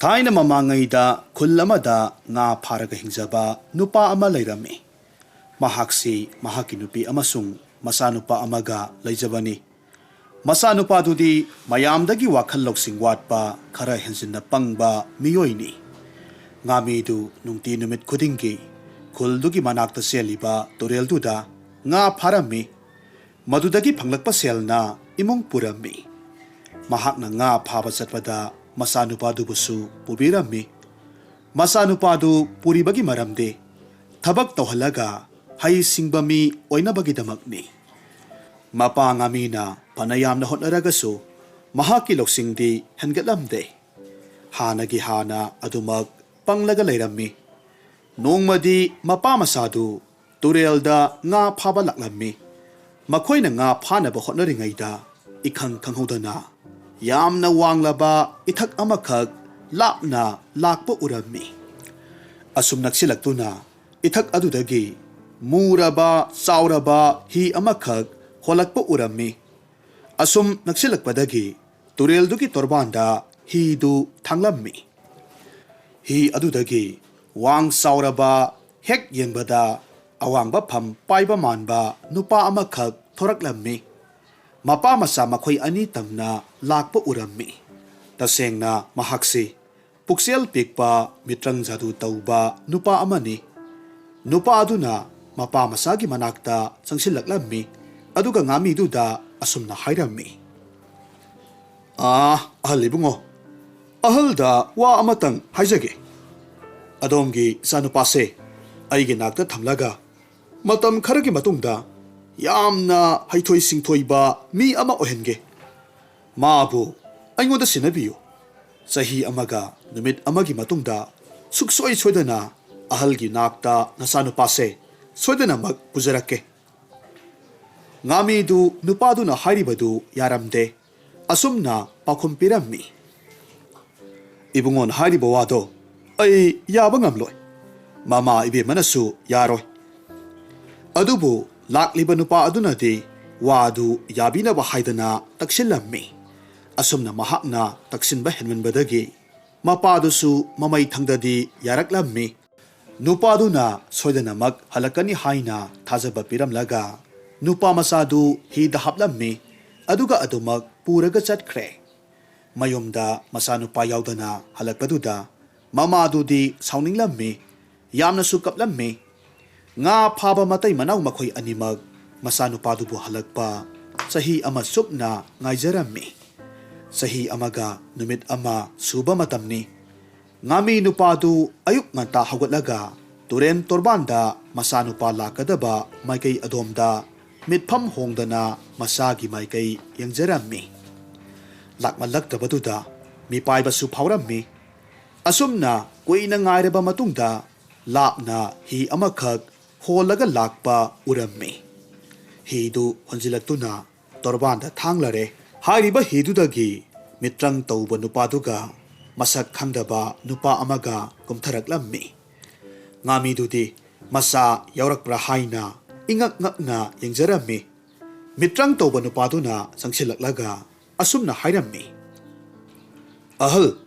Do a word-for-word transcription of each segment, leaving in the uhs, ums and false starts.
ꯊꯥꯏꯅ ꯃꯃꯥꯡꯉꯩꯗ ꯈꯨꯜ ꯑꯃꯗ ꯉꯥ ꯐꯥꯔꯒ ꯍꯤꯡꯖꯕ ꯅꯨꯄꯥ ꯑꯃ ꯂꯩꯔꯝꯃꯤ꯫ ꯃꯍꯥꯛꯁꯤ ꯃꯍꯥꯛꯀꯤ ꯅꯨꯄꯤ ꯑꯃꯁꯨꯡ ꯃꯆꯥꯅꯨꯄꯥ ꯑꯃꯒ ꯂꯩꯖꯕꯅꯤ꯫ ꯃꯆꯥꯅꯨꯄꯥꯗꯨꯗꯤ ꯃꯌꯥꯝꯗꯒꯤ ꯋꯥꯈꯜ ꯂꯧꯁꯤꯡ ꯋꯥꯠꯄ, ꯈꯔ ꯍꯦꯟꯖꯤꯟꯅ ꯄꯪꯕ ꯃꯤꯑꯣꯏꯅꯤ꯫ ꯉꯥꯃꯤꯗꯨ ꯅꯨꯡꯇꯤ ꯅꯨꯃꯤꯠ ꯈꯨꯗꯤꯡꯒꯤ ꯈꯨꯜꯗꯨꯒꯤ ꯃꯅꯥꯛꯇ ꯆꯦꯜꯂꯤꯕ ꯇꯨꯔꯦꯜꯗꯨꯗ ꯉꯥ ꯐꯥꯔꯝꯃꯤ꯫ ꯃꯗꯨꯗꯒꯤ ꯐꯪꯂꯛꯄ ꯁꯦꯜꯅ ꯏꯃꯨꯡ ꯄꯨꯔꯝꯃꯤ꯫ ꯃꯍꯥꯛꯅ ꯉꯥ ꯐꯥꯕ ꯆꯠꯄꯗ ꯃꯆꯥꯅꯨꯄꯥꯗꯨꯕꯨꯁꯨ ꯄꯨꯕꯤꯔꯝꯃꯤ꯫ ꯃꯆꯥꯅꯨꯄꯥꯗꯨ ꯄꯨꯔꯤꯕꯒꯤ ꯃꯔꯝꯗꯤ ꯊꯕꯛ ꯇꯧꯍꯜꯂꯒ ꯍꯩ ꯁꯤꯡꯕ ꯃꯤ ꯑꯣꯏꯅꯕꯒꯤꯗꯃꯛꯅꯤ꯫ ꯃꯄꯥ ꯉꯥꯃꯤꯅ ꯐꯅ ꯌꯥꯝꯅ ꯍꯣꯠꯅꯔꯒꯁꯨ ꯃꯍꯥꯛꯀꯤ ꯂꯧꯁꯤꯡꯗꯤ ꯍꯦꯟꯒꯠꯂꯝꯗꯦ꯫ ꯍꯥꯟꯅꯒꯤ ꯍꯥꯟꯅ ꯑꯗꯨꯃꯛ ꯄꯪꯂꯒ ꯂꯩꯔꯝꯃꯤ꯫ ꯅꯣꯡꯃꯗꯤ ꯃꯄꯥ ꯃꯆꯥꯗꯨ ꯇꯨꯔꯦꯜꯗ ꯉꯥ ꯐꯥꯕ ꯂꯥꯛꯂꯝꯃꯤ꯫ ꯃꯈꯣꯏꯅ ꯉꯥ ꯐꯥꯅꯕ ꯍꯣꯠꯅꯔꯤꯉꯩꯗ ꯏꯈꯪ ꯈꯪꯍꯧꯗꯅ ꯌꯥꯝꯅ ꯋꯥꯡꯂꯕ ꯏꯊꯛ ꯑꯃꯈꯛ ꯂꯥꯞꯅ ꯂꯥꯛꯄ ꯎꯔꯝꯃꯤ꯫ ꯑꯁꯨꯝ ꯅꯛꯁꯤꯜꯂꯛꯇꯨꯅ ꯏꯊꯛ ꯑꯗꯨꯗꯒꯤ ꯃꯨꯔꯕ ꯆꯥꯎꯔꯕ ꯍꯤ ꯑꯃꯈꯛ ꯍꯣꯜꯂꯛꯄ ꯎꯔꯝꯃꯤ꯫ ꯑꯁꯨꯝ ꯅꯛꯁꯤꯜꯂꯛꯄꯗꯒꯤ ꯇꯨꯔꯦꯜꯗꯨꯒꯤ ꯇꯣꯔꯕꯥꯟꯗ ꯍꯤꯗꯨ ꯊꯥꯡꯂꯝꯃꯤ꯫ ꯍꯤ ꯑꯗꯨꯗꯒꯤ ꯋꯥꯡ ꯆꯥꯎꯔꯕ, ꯍꯦꯛ ꯌꯦꯡꯕꯗ ꯑꯋꯥꯡꯕ ꯐꯝ ꯄꯥꯏꯕ ꯃꯥꯟꯕ ꯅꯨꯄꯥ ꯑꯃꯈꯛ ꯊꯣꯔꯛꯂꯝꯃꯤ꯫ ꯃꯄꯥ ꯃꯆꯥ ꯃꯈꯣꯏ ꯑꯅꯤ ꯇꯝꯅ ꯂꯥꯛꯄ ꯎꯔꯝꯃꯤ꯫ ꯇꯁꯦꯡꯅ ꯃꯍꯥꯛꯁꯤ ꯄꯨꯛꯆꯦꯜ ꯄꯤꯛꯄ, ꯃꯤꯇ꯭ꯔꯪ ꯖꯥꯗꯨ ꯇꯧꯕ ꯅꯨꯄꯥ ꯑꯃꯅꯤ꯫ ꯅꯨꯄꯥ ꯑꯗꯨꯅ ꯃꯄꯥ ꯃꯆꯥꯒꯤ ꯃꯅꯥꯛꯇ ꯆꯪꯁꯤꯜꯂꯛꯂꯝꯃꯤ, ꯑꯗꯨꯒ ꯉꯥꯃꯤꯗꯨꯗ ꯑꯁꯨꯝꯅ ꯍꯥꯏꯔꯝꯃꯤ, "ꯑꯥ, ꯑꯍꯜ ꯏꯕꯨꯡꯉꯣ, ꯑꯍꯜꯗ ꯋꯥ ꯑꯃꯇꯪ ꯍꯥꯏꯖꯒꯦ꯫ ꯑꯗꯣꯝꯒꯤ ꯏꯆꯥꯅꯨꯄꯥꯁꯦ ꯑꯩꯒꯤ ꯅꯥꯛꯇ ꯊꯝꯂꯒ ꯃꯇꯝ ꯈꯔꯒꯤ ꯃꯇꯨꯡꯗ ꯌꯥꯝꯅ ꯍꯩꯊꯣꯏ ꯁꯤꯡꯊꯣꯏꯕ ꯃꯤ ꯑꯃ ꯑꯣꯏꯍꯟꯒꯦ꯫ ꯃꯥꯕꯨ ꯑꯩꯉꯣꯟꯗ ꯁꯤꯟꯅꯕꯤꯌꯨ꯫ ꯆꯍꯤ ꯑꯃꯒ ꯅꯨꯃꯤꯠ ꯑꯃꯒꯤ ꯃꯇꯨꯡꯗ ꯁꯨꯛꯁꯣꯏ ꯁꯣꯏꯗꯅ ꯑꯍꯜꯒꯤ ꯅꯥꯛꯇ ꯅꯆꯥꯅꯨꯄꯥꯁꯦ ꯁꯣꯏꯗꯅꯃꯛ ꯄꯨꯖꯔꯛꯀꯦ꯫" ꯉꯥꯃꯤꯗꯨ ꯅꯨꯄꯥꯗꯨꯅ ꯍꯥꯏꯔꯤꯕꯗꯨ ꯌꯥꯔꯝꯗꯦ꯫ ꯑꯁꯨꯝꯅ ꯄꯥꯎꯈꯨꯝ ꯄꯤꯔꯝꯃꯤ, "ꯏꯕꯨꯡꯉꯣꯅ ꯍꯥꯏꯔꯤꯕ ꯋꯥꯗꯣ ꯑꯩ ꯌꯥꯕ ꯉꯝꯂꯣꯏ꯫ ꯃꯃꯥ ꯏꯕꯦꯝꯃꯅꯁꯨ ꯌꯥꯔꯣꯏ꯫" ꯑꯗꯨꯕꯨ ꯂꯥꯛꯂꯤꯕ ꯅꯨꯄꯥ ꯑꯗꯨꯅꯗꯤ ꯋꯥꯗꯨ ꯌꯥꯕꯤꯅꯕ ꯍꯥꯏꯗꯅ ꯇꯛꯁꯤꯜꯂꯝꯃꯤ꯫ ꯑꯁꯨꯝꯅ ꯃꯍꯥꯛꯅ ꯇꯛꯁꯤꯟꯕ ꯍꯦꯟꯃꯟꯕꯗꯒꯤ ꯃꯄꯥꯗꯨꯁꯨ ꯃꯃꯩ ꯊꯪꯗꯗꯤ ꯌꯥꯔꯛꯂꯝꯃꯤ꯫ ꯅꯨꯄꯥꯗꯨꯅ ꯁꯣꯏꯗꯅꯃꯛ ꯍꯜꯂꯛꯀꯅꯤ ꯍꯥꯏꯅ ꯊꯥꯖꯕ ꯄꯤꯔꯝꯂꯒ ꯅꯨꯄꯥ ꯃꯆꯥꯗꯨ ꯍꯤꯗ ꯍꯥꯞꯂꯝꯃꯤ, ꯑꯗꯨꯒ ꯑꯗꯨꯃꯛ ꯄꯨꯔꯒ ꯆꯠꯈ꯭ꯔꯦ꯫ ꯃꯌꯨꯝꯗ ꯃꯆꯥꯅꯨꯄꯥ ꯌꯥꯎꯗꯅ ꯍꯜꯂꯛꯄꯗꯨꯗ ꯃꯃꯥꯗꯨꯗꯤ ꯁꯥꯎꯅꯤꯡꯂꯝꯃꯤ, ꯌꯥꯝꯅꯁꯨ ꯀꯞꯂꯝꯃꯤ꯫ ꯉꯥ ꯐꯥꯕ ꯃꯇꯩ ꯃꯅꯥꯎ ꯃꯈꯣꯏ ꯑꯅꯤꯃꯛ ꯃꯆꯥꯅꯨꯄꯥꯗꯨꯕꯨ ꯍꯜꯂꯛꯄ ꯆꯍꯤ ꯑꯃ ꯆꯨꯞꯅ ꯉꯥꯏꯖꯔꯝꯃꯤ꯫ ꯆꯍꯤ ꯑꯃꯒ ꯅꯨꯃꯤꯠ ꯑꯃ ꯁꯨꯕ ꯃꯇꯝꯅꯤ꯫ ꯉꯥꯃꯤ ꯅꯨꯄꯥꯗꯨ ꯑꯌꯨꯛ ꯉꯟꯇꯥ ꯍꯧꯒꯠꯂꯒ ꯇꯨꯔꯦꯟ ꯇꯣꯔꯕꯥꯟꯗ ꯃꯆꯥꯅꯨꯄꯥ ꯂꯥꯛꯀꯗꯕ ꯃꯥꯏꯀꯩ ꯑꯗꯣꯝꯗ ꯃꯤꯠꯐꯝ ꯍꯣꯡꯗꯅ ꯃꯆꯥꯒꯤ ꯃꯥꯏꯀꯩ ꯌꯦꯡꯖꯔꯝꯃꯤ꯫ ꯂꯥꯛꯃꯜꯂꯛꯇꯕꯗꯨꯗ ꯃꯤꯄꯥꯏꯕꯁꯨ ꯐꯥꯎꯔꯝꯃꯤ꯫ ꯑꯁꯨꯝꯅ ꯀꯨꯏꯅ ꯉꯥꯏꯔꯕ ꯃꯇꯨꯡꯗ ꯂꯥꯞꯅ ꯍꯤ ꯑꯃꯈꯛ ꯍꯣꯜꯂꯒ ꯂꯥꯛꯄ ꯎꯔꯝꯃꯤ꯫ ꯍꯤꯗꯨ ꯍꯣꯟꯖꯤꯜꯂꯛꯇꯨꯅ ꯇꯣꯔꯕꯥꯟꯗ ꯊꯥꯡꯂꯔꯦ꯫ ꯍꯥꯏꯔꯤꯕ ꯍꯤꯗꯨꯗꯒꯤ ꯃꯤꯇ꯭ꯔꯪ ꯇꯧꯕ ꯅꯨꯄꯥꯗꯨꯒ ꯃꯁꯛ ꯈꯪꯗꯕ ꯅꯨꯄꯥ ꯑꯃꯒ ꯀꯨꯝꯊꯔꯛꯂꯝꯃꯤ꯫ ꯉꯥꯃꯤꯗꯨꯗꯤ ꯃꯆꯥ ꯌꯥꯎꯔꯛꯄ꯭ꯔꯥ ꯍꯥꯏꯅ ꯏꯉꯛ ꯉꯛꯅ ꯌꯦꯡꯖꯔꯝꯃꯤ꯫ ꯃꯤꯇ꯭ꯔꯪ ꯇꯧꯕ ꯅꯨꯄꯥꯗꯨꯅ ꯆꯪꯁꯤꯜꯂꯛꯂꯒ ꯑꯁꯨꯝꯅ ꯍꯥꯏꯔꯝꯃꯤ, "ꯑꯍꯜ,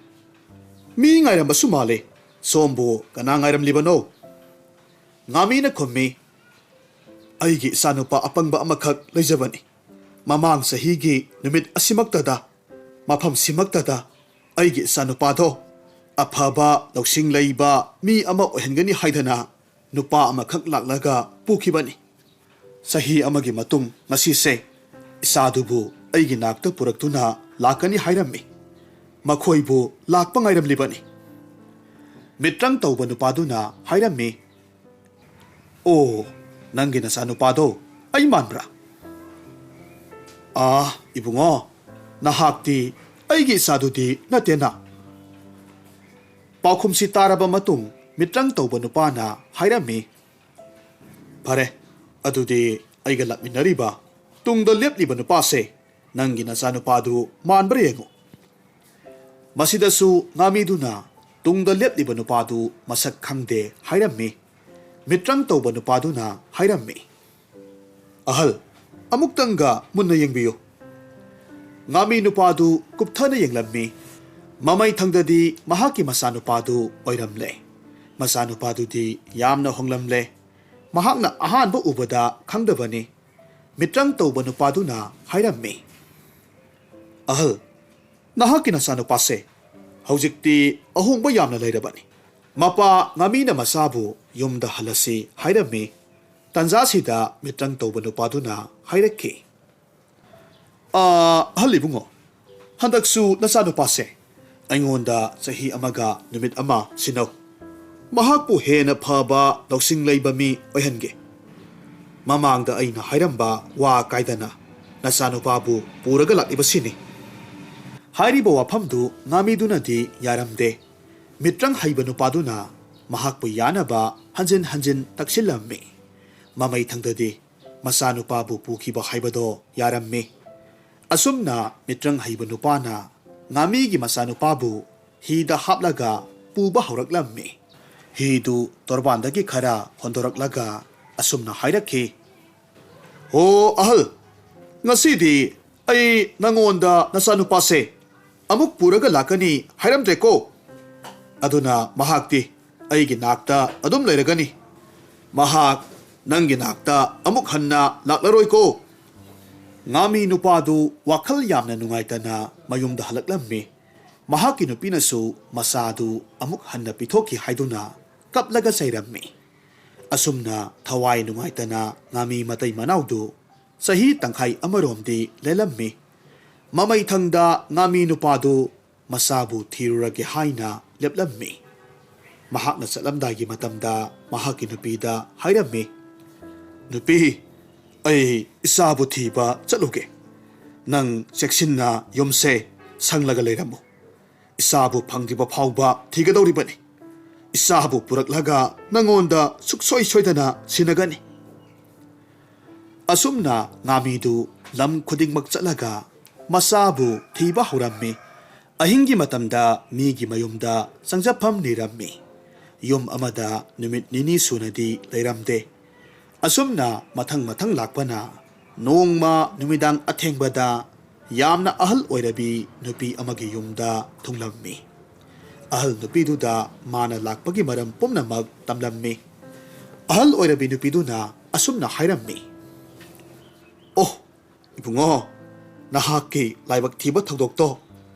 ꯃꯤ ꯉꯥꯏꯔꯝꯕꯁꯨ ꯃꯥꯜꯂꯦ꯫ ꯁꯣꯝꯕꯨ ꯀꯅꯥ ꯉꯥꯏꯔꯝꯂꯤꯕꯅꯣ?" ꯉꯥꯃꯤꯅ ꯈꯨꯝꯃꯤ, "ꯑꯩꯒꯤ ꯏꯆꯥꯅꯨꯄꯥ ꯑꯄꯪꯕ ꯑꯃꯈꯛ ꯂꯩꯖꯕꯅꯤ꯫ ꯃꯃꯥꯡ ꯆꯍꯤꯒꯤ ꯅꯨꯃꯤꯠ ꯑꯁꯤꯃꯛꯇꯗ, ꯃꯐꯝꯁꯤꯃꯛꯇꯗ ꯑꯩꯒꯤ ꯏꯆꯥꯅꯨꯄꯥꯗꯣ ꯑꯐꯕ ꯂꯧꯁꯤꯡ ꯂꯩꯕ ꯃꯤ ꯑꯃ ꯑꯣꯏꯍꯟꯒꯅꯤ ꯍꯥꯏꯗꯅ ꯅꯨꯄꯥ ꯑꯃꯈꯛ ꯂꯥꯛꯂꯒ ꯄꯨꯈꯤꯕꯅꯤ꯫ ꯆꯍꯤ ꯑꯃꯒꯤ ꯃꯇꯨꯡ ꯉꯁꯤꯁꯦ ꯏꯆꯥꯗꯨꯕꯨ ꯑꯩꯒꯤ ꯅꯥꯛꯇ ꯄꯨꯔꯛꯇꯨꯅ ꯂꯥꯛꯀꯅꯤ ꯍꯥꯏꯔꯝꯃꯤ꯫ ꯃꯈꯣꯏꯕꯨ ꯂꯥꯛꯄ ꯉꯥꯏꯔꯝꯂꯤꯕꯅꯤ꯫" ꯃꯤꯇ꯭ꯔꯪ ꯇꯧꯕ ꯅꯨꯄꯥꯗꯨꯅ ꯍꯥꯏꯔꯝꯃꯤ, "ꯑꯣ, ꯅꯪꯒꯤ ꯅꯆꯥꯅꯨꯄꯥꯗꯣ ꯑꯩ ꯃꯥꯟꯕ꯭ꯔꯥ?" "ꯑꯥ, ꯏꯕꯨꯡꯉꯣ, ꯅꯍꯥꯛꯇꯤ ꯑꯩꯒꯤ ꯏꯆꯥꯗꯨꯗꯤ ꯅꯠꯇꯦꯅ꯫" ꯄꯥꯎꯈꯨꯝꯁꯤ ꯇꯥꯔꯕ ꯃꯇꯨꯡ ꯃꯤꯇ꯭ꯔꯪ ꯇꯧꯕ ꯅꯨꯄꯥꯅ ꯍꯥꯏꯔꯝꯃꯤ, "ꯐꯔꯦ, ꯑꯗꯨꯗꯤ ꯑꯩꯒ ꯂꯥꯛꯃꯤꯟꯅꯔꯤꯕ ꯇꯨꯡꯗ ꯂꯦꯞꯂꯤꯕ ꯅꯨꯄꯥꯁꯦ ꯅꯪꯒꯤ ꯅꯆꯥꯅꯨꯄꯥꯗꯨ ꯃꯥꯟꯕ꯭ꯔꯥ ꯌꯦꯡꯉꯨ꯫" ꯃꯁꯤꯗꯁꯨ ꯉꯥꯃꯤꯗꯨꯅ ꯇꯨꯡꯗ ꯂꯦꯞꯂꯤꯕ ꯅꯨꯄꯥꯗꯨ ꯃꯁꯛ ꯈꯪꯗꯦ ꯍꯥꯏꯔꯝꯃꯤ꯫ ꯃꯤꯇ꯭ꯔꯪ ꯇꯧꯕ ꯅꯨꯄꯥꯗꯨꯅ ꯍꯥꯏꯔꯝꯃꯤ, "ꯑꯍꯜ, ꯑꯃꯨꯛꯇꯪꯒ ꯃꯨꯟꯅ ꯌꯦꯡꯕꯤꯌꯨ꯫" ꯉꯥꯃꯤ ꯅꯨꯄꯥꯗꯨ ꯀꯨꯞꯊꯅ ꯌꯦꯡꯂꯝꯃꯤ꯫ ꯃꯃꯩꯊꯪꯗꯗꯤ ꯃꯍꯥꯛꯀꯤ ꯃꯆꯥꯅꯨꯄꯥꯗꯨ ꯑꯣꯏꯔꯝꯂꯦ꯫ ꯃꯆꯥꯅꯨꯄꯥꯗꯨꯗꯤ ꯌꯥꯝꯅ ꯍꯣꯡꯂꯝꯂꯦ꯫ ꯃꯍꯥꯛꯅ ꯑꯍꯥꯟꯕ ꯎꯕꯗ ꯈꯪꯗꯕꯅꯤ꯫ ꯃꯤꯇ꯭ꯔꯪ ꯇꯧꯕ ꯅꯨꯄꯥꯗꯨꯅ ꯍꯥꯏꯔꯝꯃꯤ, "ꯑꯍꯜ, ꯅꯍꯥꯛꯀꯤ ꯅꯆꯥꯅꯨꯄꯥꯁꯦ ꯍꯧꯖꯤꯛꯇꯤ ꯑꯍꯣꯡꯕ ꯌꯥꯝꯅ ꯂꯩꯔꯕꯅꯤ꯫ ꯃꯄꯥ ꯉꯥꯃꯤꯅ ꯃꯆꯥꯕꯨ ꯌꯨꯝꯗ ꯍꯜꯂꯁꯤ ꯍꯥꯏꯔꯝꯃꯤ꯫" ꯇꯟꯖꯥꯁꯤꯗ ꯃꯤꯇ꯭ꯔꯪ ꯇꯧꯕ ꯅꯨꯄꯥꯗꯨꯅ ꯍꯥꯏꯔꯛꯈꯤ, "ꯑꯥ, ꯑꯍꯜ ꯏꯕꯨꯡꯉꯣ, ꯍꯟꯗꯛꯁꯨ ꯅꯆꯥꯅꯨꯄꯥꯁꯦ ꯑꯩꯉꯣꯟꯗ ꯆꯍꯤ ꯑꯃꯒ ꯅꯨꯃꯤꯠ ꯑꯃ ꯁꯤꯟꯅꯧ꯫ ꯃꯍꯥꯛꯄꯨ ꯍꯦꯟꯅ ꯐꯕ ꯂꯧꯁꯤꯡ ꯂꯩꯕ ꯃꯤ ꯑꯣꯏꯍꯟꯒꯦ꯫ ꯃꯃꯥꯡꯗ ꯑꯩꯅ ꯍꯥꯏꯔꯝꯕ ꯋꯥ ꯀꯥꯏꯗꯅ ꯅꯆꯥꯅꯨꯄꯥꯕꯨ ꯄꯨꯔꯒ ꯂꯥꯛꯂꯤꯕꯁꯤꯅꯤ꯫" ꯍꯥꯏꯔꯤꯕ ꯋꯥꯐꯝꯗꯨ ꯉꯥꯃꯤꯗꯨꯅꯗꯤ ꯌꯥꯔꯝꯗꯦ꯫ ꯃꯤꯇ꯭ꯔꯪ ꯍꯩꯕ ꯅꯨꯄꯥꯗꯨꯅ ꯃꯍꯥꯛꯄꯨ ꯌꯥꯅꯕ ꯍꯟꯖꯤꯟ ꯍꯟꯖꯤꯟ ꯇꯛꯁꯤꯜꯂꯝꯃꯤ꯫ ꯃꯃꯩꯊꯪꯗꯗꯤ ꯃꯆꯥꯅꯨꯄꯥꯕꯨ ꯄꯨꯈꯤꯕ ꯍꯥꯏꯕꯗꯣ ꯌꯥꯔꯝꯃꯤ꯫ ꯑꯁꯨꯝꯅ ꯃꯤꯇ꯭ꯔꯪ ꯍꯩꯕ ꯅꯨꯄꯥꯅ ꯉꯥꯃꯤꯒꯤ ꯃꯆꯥꯅꯨꯄꯥꯕꯨ ꯍꯤꯗ ꯍꯥꯞꯂꯒ ꯄꯨꯕ ꯍꯧꯔꯛꯂꯝꯃꯤ꯫ ꯍꯤꯗꯨ ꯇꯣꯔꯕꯥꯟꯗꯒꯤ ꯈꯔ ꯍꯣꯟꯗꯣꯔꯛꯂꯒ ꯑꯁꯨꯝꯅ ꯍꯥꯏꯔꯛꯈꯤ, "ꯍꯣ ꯑꯍꯜ, ꯉꯁꯤꯗꯤ ꯑꯩ ꯅꯉꯣꯟꯗ ꯅꯆꯥꯅꯨꯄꯥꯁꯦ ꯑꯃꯨꯛ ꯄꯨꯔꯒ ꯂꯥꯛꯀꯅꯤ ꯍꯥꯏꯔꯝꯗ꯭ꯔꯦꯀꯣ꯫ ꯑꯗꯨꯅ ꯃꯍꯥꯛꯇꯤ ꯑꯩꯒꯤ ꯅꯥꯛꯇ ꯑꯗꯨꯝ ꯂꯩꯔꯒꯅꯤ꯫ ꯃꯍꯥꯛ ꯅꯪꯒꯤ ꯅꯥꯛꯇ ꯑꯃꯨꯛ ꯍꯟꯅ ꯂꯥꯛꯂꯔꯣꯏꯀꯣ꯫" ꯉꯥꯃꯤ ꯅꯨꯄꯥꯗꯨ ꯋꯥꯈꯜ ꯌꯥꯝꯅ ꯅꯨꯡꯉꯥꯏꯇꯅ ꯃꯌꯨꯝꯗ ꯍꯜꯂꯛꯂꯝꯃꯤ꯫ ꯃꯍꯥꯛꯀꯤ ꯅꯨꯄꯤꯅꯁꯨ ꯃꯆꯥꯗꯨ ꯑꯃꯨꯛ ꯍꯟꯅ ꯄꯤꯊꯣꯛꯈꯤ ꯍꯥꯏꯗꯨꯅ ꯀꯞꯂꯒ ꯆꯩꯔꯝꯃꯤ꯫ ꯑꯁꯨꯝꯅ ꯊꯋꯥꯏ ꯅꯨꯡꯉꯥꯏꯇꯅ ꯉꯥꯃꯤ ꯃꯇꯩ ꯃꯅꯥꯎꯗꯨ ꯆꯍꯤ ꯇꯪꯈꯥꯏ ꯑꯃꯔꯣꯝꯗꯤ ꯂꯦꯜꯂꯝꯃꯤ꯫ ꯃꯃꯩꯊꯪꯗ ꯉꯥꯃꯤ ꯅꯨꯄꯥꯗꯨ ꯃꯆꯥꯕꯨ ꯊꯤꯔꯨꯔꯒꯦ ꯍꯥꯏꯅ ꯂꯦꯞꯂꯝꯃꯤ꯫ ꯃꯍꯥꯛꯅ ꯆꯠꯂꯝꯗꯥꯏꯒꯤ ꯃꯇꯝꯗ ꯃꯍꯥꯛꯀꯤ ꯅꯨꯄꯤꯗ ꯍꯥꯏꯔꯝꯃꯤ, "ꯅꯨꯄꯤ, ꯑꯩ ꯏꯆꯥꯕꯨ ꯊꯤꯕ ꯆꯠꯂꯨꯒꯦ꯫ ꯅꯪ ꯆꯦꯛꯁꯤꯟꯅ ꯌꯨꯝꯁꯦ ꯁꯪꯂꯒ ꯂꯩꯔꯝꯃꯨ꯫ ꯏꯆꯥꯕꯨ ꯐꯪꯗ꯭ꯔꯤꯕ ꯐꯥꯎꯕ ꯊꯤꯒꯗꯧꯔꯤꯕꯅꯤ꯫ ꯏꯆꯥꯕꯨ ꯄꯨꯔꯛꯂꯒ ꯅꯉꯣꯟꯗ ꯁꯨꯛꯁꯣꯏ ꯁꯣꯏꯗꯅ ꯁꯤꯟꯅꯒꯅꯤ꯫" ꯑꯁꯨꯝꯅ ꯉꯥꯃꯤꯗꯨ ꯂꯝ ꯈꯨꯗꯤꯡꯃꯛ ꯆꯠꯂꯒ ꯃꯆꯥꯕꯨ ꯊꯤꯕ ꯍꯧꯔꯝꯃꯤ꯫ ꯑꯍꯤꯡꯒꯤ ꯃꯇꯝꯗ ꯃꯤꯒꯤ ꯃꯌꯨꯝꯗ ꯆꯪꯖꯐꯝ ꯅꯤꯔꯝꯃꯤ꯫ ꯌꯨꯝ ꯑꯃꯗ ꯅꯨꯃꯤꯠ ꯅꯤꯅꯤ ꯁꯨꯅꯗꯤ ꯂꯩꯔꯝꯗꯦ꯫ ꯑꯁꯨꯝꯅ ꯃꯊꯪ ꯃꯊꯪ ꯂꯥꯛꯄꯅ ꯅꯣꯡꯃ ꯅꯨꯃꯤꯗꯥꯡ ꯑꯊꯦꯡꯕꯗ ꯌꯥꯝꯅ ꯑꯍꯜ ꯑꯣꯏꯔꯕꯤ ꯅꯨꯄꯤ ꯑꯃꯒꯤ ꯌꯨꯝꯗ ꯊꯨꯡꯂꯝꯃꯤ꯫ ꯑꯍꯜ ꯅꯨꯄꯤꯗꯨꯗ ꯃꯥꯅ ꯂꯥꯛꯄꯒꯤ ꯃꯔꯝ ꯄꯨꯝꯅꯃꯛ ꯇꯝꯂꯝꯃꯤ꯫ ꯑꯍꯜ ꯑꯣꯏꯔꯕꯤ ꯅꯨꯄꯤꯗꯨꯅ ꯑꯁꯨꯝꯅ ꯍꯥꯏꯔꯝꯃꯤ, "ꯑꯣ, ꯏꯕꯨꯡꯉꯣ, ꯅꯍꯥꯛꯀꯤ ꯂꯥꯏꯕꯛ ꯊꯤꯕ ꯊꯧꯗꯣꯛꯇꯣ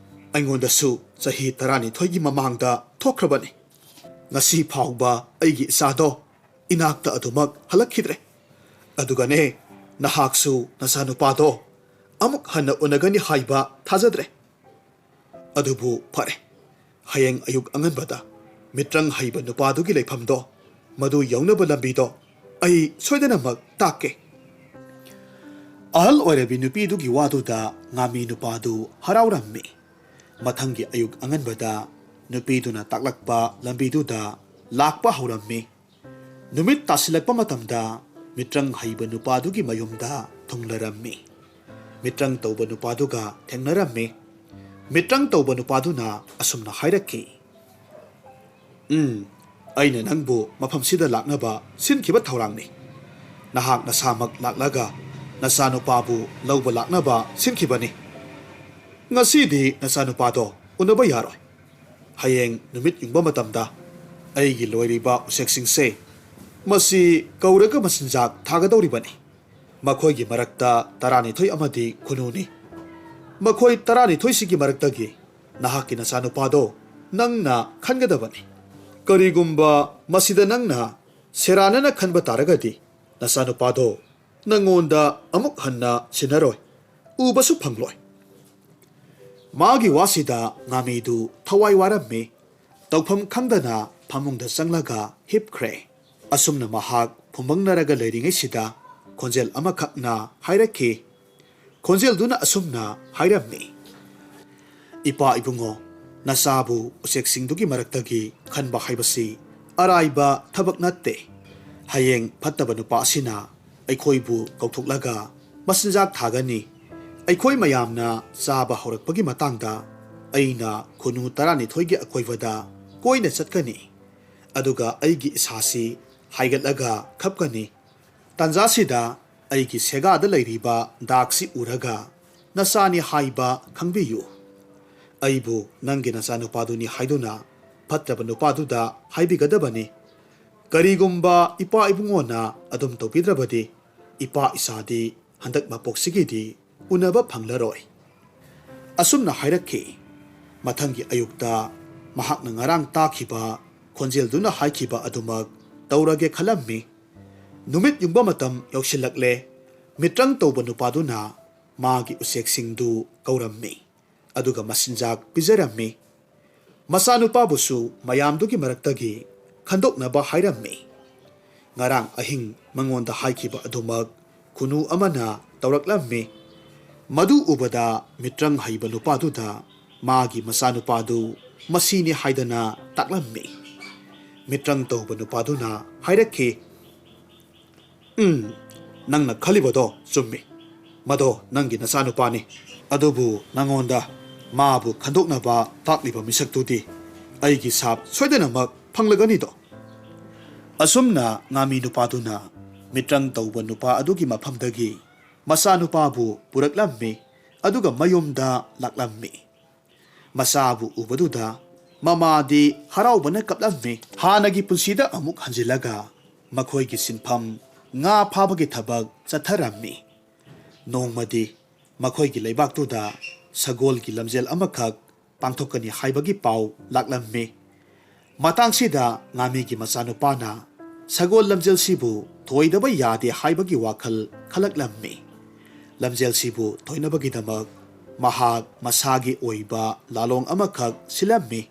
ꯑꯩꯉꯣꯟꯗꯁꯨ ꯆꯍꯤ ꯇꯔꯥꯅꯤꯊꯣꯏꯒꯤ ꯃꯃꯥꯡꯗ ꯊꯣꯛꯈ꯭ꯔꯕꯅꯤ꯫ ꯉꯁꯤ ꯐꯥꯎꯕ ꯑꯩꯒꯤ ꯏꯆꯥꯗꯣ ꯏꯅꯥꯛꯇ ꯑꯗꯨꯃꯛ ꯍꯜꯂꯛꯈꯤꯗ꯭ꯔꯦ꯫ ꯑꯗꯨꯒꯅꯦ, ꯅꯍꯥꯛꯁꯨ ꯅꯆꯥꯅꯨꯄꯥꯗꯣ ꯑꯃꯨꯛ ꯍꯟꯅ ꯎꯅꯒꯅꯤ ꯍꯥꯏꯕ ꯊꯥꯖꯗ꯭ꯔꯦ꯫ ꯑꯗꯨꯕꯨ ꯐꯔꯦ, ꯍꯌꯦꯡ ꯑꯌꯨꯛ ꯑꯉꯟꯕꯗ ꯃꯤꯇ꯭ꯔꯪ ꯍꯩꯕ ꯅꯨꯄꯥꯗꯨꯒꯤ ꯂꯩꯐꯝꯗꯣ, ꯃꯗꯨ ꯌꯧꯅꯕ ꯂꯝꯕꯤꯗꯣ ꯑꯩ ꯁꯣꯏꯗꯅꯃꯛ ꯇꯥꯛꯀꯦ꯫" ꯑꯍꯜ ꯑꯣꯏꯔꯕꯤ ꯅꯨꯄꯤꯗꯨꯒꯤ ꯋꯥꯗꯨꯗ ꯉꯥꯃꯤ ꯅꯨꯄꯥꯗꯨ ꯍꯔꯥꯎꯔꯝꯃꯤ꯫ ꯃꯊꯪꯒꯤ ꯑꯌꯨꯛ ꯑꯉꯟꯕꯗ ꯅꯨꯄꯤꯗꯨꯅ ꯇꯥꯛꯂꯛꯄ ꯂꯝꯕꯤꯗꯨꯗ ꯂꯥꯛꯄ ꯍꯧꯔꯝꯃꯤ꯫ ꯅꯨꯃꯤꯠ ꯇꯥꯁꯤꯜꯂꯛꯄ ꯃꯇꯝꯗ ꯃꯤꯇ꯭ꯔꯪ ꯍꯩꯕ ꯅꯨꯄꯥꯗꯨꯒꯤ ꯃꯌꯨꯝꯗ ꯊꯨꯡꯂꯔꯝꯃꯤ꯫ ꯃꯤꯇ꯭ꯔꯪ ꯇꯧꯕ ꯅꯨꯄꯥꯗꯨꯒ ꯊꯦꯡꯅꯔꯝꯃꯤ꯫ ꯃꯤꯇ꯭ꯔꯪ ꯇꯧꯕ ꯅꯨꯄꯥꯗꯨꯅ ꯑꯁꯨꯝꯅ ꯍꯥꯏꯔꯛꯈꯤ, "ꯎꯝ, ꯑꯩꯅ ꯅꯪꯕꯨ ꯃꯐꯝꯁꯤꯗ ꯂꯥꯛꯅꯕ ꯁꯤꯟꯈꯤꯕ ꯊꯧꯔꯥꯡꯅꯤ꯫ ꯅꯍꯥꯛ ꯅꯁꯥꯃꯛ ꯂꯥꯛꯂꯒ ꯅꯆꯥꯅꯨꯄꯥꯕꯨ ꯂꯧꯕ ꯂꯥꯛꯅꯕ ꯁꯤꯟꯈꯤꯕꯅꯤ꯫ ꯉꯁꯤꯗꯤ ꯅꯆꯥꯅꯨꯄꯥꯗꯣ ꯎꯅꯕ ꯌꯥꯔꯣꯏ꯫ ꯍꯌꯦꯡ ꯅꯨꯃꯤꯠ ꯌꯨꯡꯕ ꯃꯇꯝꯗ ꯑꯩꯒꯤ ꯂꯣꯏꯔꯤꯕ ꯎꯆꯦꯛꯁꯤꯡꯁꯦ ꯃꯁꯤ ꯀꯧꯔꯒ ꯃꯆꯤꯟꯖꯥꯛ ꯊꯥꯒꯗꯧꯔꯤꯕꯅꯤ꯫ ꯃꯈꯣꯏꯒꯤ ꯃꯔꯛꯇ ꯇꯔꯥꯅꯤꯊꯣꯏ ꯑꯃꯗꯤ ꯈꯨꯅꯨꯅꯤ꯫ ꯃꯈꯣꯏ ꯇꯔꯥꯅꯤꯊꯣꯏꯁꯤꯒꯤ ꯃꯔꯛꯇꯒꯤ ꯅꯍꯥꯛꯀꯤ ꯅꯆꯥꯅꯨꯄꯥꯗꯣ ꯅꯪꯅ ꯈꯟꯒꯗꯕꯅꯤ꯫ ꯀꯔꯤꯒꯨꯝꯕ ꯃꯁꯤꯗ ꯅꯪꯅ ꯁꯦꯔꯥꯟꯅꯅ ꯈꯟꯕ ꯇꯥꯔꯒꯗꯤ, ꯅꯆꯥꯅꯨꯄꯥꯗꯣ ꯅꯪꯉꯣꯟꯗ ꯑꯃꯨꯛ ꯍꯟꯅ ꯁꯤꯟꯅꯔꯣꯏ, ꯎꯕꯁꯨ ꯐꯪꯂꯣꯏ꯫" ꯃꯥꯒꯤ ꯋꯥꯁꯤꯗ ꯉꯥꯃꯤꯗꯨ ꯊꯋꯥꯏ ꯋꯥꯔꯝꯃꯤ꯫ ꯇꯧꯐꯝ ꯈꯪꯗꯅ ꯐꯃꯨꯡꯗ ꯆꯪꯂꯒ ꯍꯤꯞꯈ꯭ꯔꯦ꯫ ꯑꯁꯨꯝꯅ ꯃꯍꯥꯛ ꯐꯨꯝꯕꯪꯅꯔꯒ ꯂꯩꯔꯤꯉꯩꯁꯤꯗ ꯈꯣꯟꯖꯦꯜ ꯑꯃꯈꯛꯅ ꯍꯥꯏꯔꯛꯈꯤ꯫ ꯈꯣꯟꯖꯦꯜꯗꯨꯅ ꯑꯁꯨꯝꯅ ꯍꯥꯏꯔꯝꯃꯤ, "ꯏꯄꯥ ꯏꯕꯨꯡꯉꯣ, ꯅꯆꯥꯕꯨ ꯎꯆꯦꯛꯁꯤꯡꯗꯨꯒꯤ ꯃꯔꯛꯇꯒꯤ ꯈꯟꯕ ꯍꯥꯏꯕꯁꯤ ꯑꯔꯥꯏꯕ ꯊꯕꯛ ꯅꯠꯇꯦ꯫ ꯍꯌꯦꯡ ꯐꯠꯇꯕ ꯅꯨꯄꯥ ꯑꯁꯤꯅ ꯑꯩꯈꯣꯏꯕꯨ ꯀꯧꯊꯣꯛꯂꯒ ꯃꯆꯤꯟꯖꯥꯛ ꯊꯥꯒꯅꯤ꯫ ꯑꯩꯈꯣꯏ ꯃꯌꯥꯝꯅ ꯆꯥꯕ ꯍꯧꯔꯛꯄꯒꯤ ꯃꯇꯥꯡꯗ ꯑꯩꯅ ꯈꯨꯅꯨ ꯇꯔꯥꯅꯤꯊꯣꯏꯒꯤ ꯑꯀꯣꯏꯕꯗ ꯀꯣꯏꯅ ꯆꯠꯀꯅꯤ꯫ ꯑꯗꯨꯒ ꯑꯩꯒꯤ ꯏꯁꯥꯁꯤ ꯍꯥꯏꯒꯠꯂꯒ ꯈꯞꯀꯅꯤ꯫ ꯇꯥꯟꯖꯥꯁꯤꯗ ꯑꯩꯒꯤ ꯁꯦꯒꯥꯗ ꯂꯩꯔꯤꯕ ꯗꯥꯛꯁꯤ ꯎꯔꯒ ꯅꯆꯥꯅꯤ ꯍꯥꯏꯕ ꯈꯪꯕꯤꯌꯨ꯫ ꯑꯩꯕꯨ ꯅꯪꯒꯤ ꯅꯆꯥꯅꯨꯄꯥꯗꯨꯅꯤ ꯍꯥꯏꯗꯨꯅ ꯐꯠꯇꯕ ꯅꯨꯄꯥꯗꯨꯗ ꯍꯥꯏꯕꯤꯒꯗꯕꯅꯤ꯫ ꯀꯔꯤꯒꯨꯝꯕ ꯏꯄꯥ ꯏꯕꯨꯡꯉꯣꯅ ꯑꯗꯨꯝ ꯇꯧꯕꯤꯗ꯭ꯔꯕꯗꯤ, ꯏꯄꯥ ꯏꯆꯥꯗꯤ ꯍꯟꯗꯛ ꯃꯄꯣꯛꯁꯤꯒꯤꯗꯤ ꯎꯅꯕ ꯐꯪꯂꯔꯣꯏ꯫ ꯑꯁꯨꯝꯅ ꯍꯥꯏꯔꯛꯈꯤ꯫ ꯃꯊꯪꯒꯤ ꯑꯌꯨꯛꯇ ꯃꯍꯥꯛꯅ ꯉꯔꯥꯡ ꯇꯥꯈꯤꯕ ꯈꯣꯟꯖꯦꯜꯗꯨꯅ ꯍꯥꯏꯈꯤꯕ ꯑꯗꯨꯃꯛ ꯇꯧꯔꯒꯦ ꯈꯜꯂꯝꯃꯤ꯫ ꯅꯨꯃꯤꯠ ꯌꯨꯡꯕ ꯃꯇꯝ ꯌꯧꯁꯤꯜꯂꯛꯂꯦ꯫ ꯃꯤꯇ꯭ꯔꯪ ꯇꯧꯕ ꯅꯨꯄꯥꯗꯨꯅ ꯃꯥꯒꯤ ꯎꯆꯦꯛꯁꯤꯡꯗꯨ ꯀꯧꯔꯝꯃꯤ, ꯑꯗꯨꯒ ꯃꯆꯤꯟꯖꯥꯛ ꯄꯤꯖꯔꯝꯃꯤ꯫ ꯃꯆꯥꯅꯨꯄꯥꯕꯨꯁꯨ ꯃꯌꯥꯝꯗꯨꯒꯤ ꯃꯔꯛꯇꯒꯤ ꯈꯟꯗꯣꯛꯅꯕ ꯍꯥꯏꯔꯝꯃꯤ꯫ ꯉꯔꯥꯡ ꯑꯍꯤꯡ ꯃꯉꯣꯟꯗ ꯍꯥꯏꯈꯤꯕ ꯑꯗꯨꯃꯛ ꯈꯨꯅꯨ ꯑꯃꯅ ꯇꯧꯔꯛꯂꯝꯃꯤ꯫ ꯃꯗꯨ ꯎꯕꯗ ꯃꯤꯇ꯭ꯔꯪ ꯍꯩꯕ ꯅꯨꯄꯥꯗꯨꯗ ꯃꯥꯒꯤ ꯃꯆꯥꯅꯨꯄꯥꯗꯨ ꯃꯁꯤꯅꯤ ꯍꯥꯏꯗꯅ ꯇꯥꯛꯂꯝꯃꯤ꯫ ꯃꯤꯇ꯭ꯔꯪ ꯇꯧꯕ ꯅꯨꯄꯥꯗꯨꯅ ꯍꯥꯏꯔꯛꯈꯤ, "ꯎꯝ, ꯅꯪꯅ ꯈꯜꯂꯤꯕꯗꯣ ꯆꯨꯝꯃꯤ꯫ ꯃꯗꯣ ꯅꯪꯒꯤ ꯅꯆꯥꯅꯨꯄꯥꯅꯤ꯫ ꯑꯗꯨꯕꯨ ꯅꯉꯣꯟꯗ ꯃꯥꯕꯨ ꯈꯟꯗꯣꯛꯅꯕ ꯇꯥꯛꯂꯤꯕ ꯃꯤꯁꯛꯇꯨꯗꯤ ꯑꯩꯒꯤ ꯁꯥꯞ ꯁꯣꯏꯗꯅꯃꯛ ꯐꯪꯂꯒꯅꯤꯗꯣ?" ꯑꯁꯨꯝꯅ ꯉꯥꯃꯤ ꯅꯨꯄꯥꯗꯨꯅ ꯃꯤꯇ꯭ꯔꯪ ꯇꯧꯕ ꯅꯨꯄꯥ ꯑꯗꯨꯒꯤ ꯃꯐꯝꯗꯒꯤ ꯃꯆꯥꯅꯨꯄꯥꯕꯨ ꯄꯨꯔꯛꯂꯝꯃꯤ, ꯑꯗꯨꯒ ꯃꯌꯨꯝꯗ ꯂꯥꯛꯂꯝꯃꯤ꯫ ꯃꯆꯥꯕꯨ ꯎꯕꯗꯨꯗ ꯃꯃꯥꯗꯤ ꯍꯔꯥꯎꯕꯅ ꯀꯞꯂꯝꯃꯤ꯫ ꯍꯥꯟꯅꯒꯤ ꯄꯨꯟꯁꯤꯗ ꯑꯃꯨꯛ ꯍꯟꯖꯤꯜꯂꯒ ꯃꯈꯣꯏꯒꯤ ꯁꯤꯟꯐꯝ, ꯉꯥ ꯐꯥꯕꯒꯤ ꯊꯕꯛ ꯆꯠꯊꯔꯝꯃꯤ꯫ ꯅꯣꯡꯃꯗꯤ ꯃꯈꯣꯏꯒꯤ ꯂꯩꯕꯥꯛꯇꯨꯗ ꯁꯒꯣꯜꯒꯤ ꯂꯝꯖꯦꯜ ꯑꯃꯈꯛ ꯄꯥꯡꯊꯣꯛꯀꯅꯤ ꯍꯥꯏꯕꯒꯤ ꯄꯥꯎ ꯂꯥꯛꯂꯝꯃꯤ꯫ ꯃꯇꯥꯡꯁꯤꯗ ꯉꯥꯃꯤꯒꯤ ꯃꯆꯥꯅꯨꯄꯥꯅ ꯁꯒꯣꯜ ꯂꯝꯖꯦꯜꯁꯤꯕꯨ ꯊꯣꯏꯗꯕ ꯌꯥꯗꯦ ꯍꯥꯏꯕꯒꯤ ꯋꯥꯈꯜ ꯈꯜꯂꯛꯂꯝꯃꯤ꯫ ꯂꯝꯖꯦꯜꯁꯤꯕꯨ ꯊꯣꯏꯅꯕꯒꯤꯗꯃꯛ ꯃꯍꯥꯛ ꯃꯁꯥꯒꯤ ꯑꯣꯏꯕ ꯂꯥꯂꯣꯡ ꯑꯃꯈꯛ ꯁꯤꯜꯂꯝꯃꯤ꯫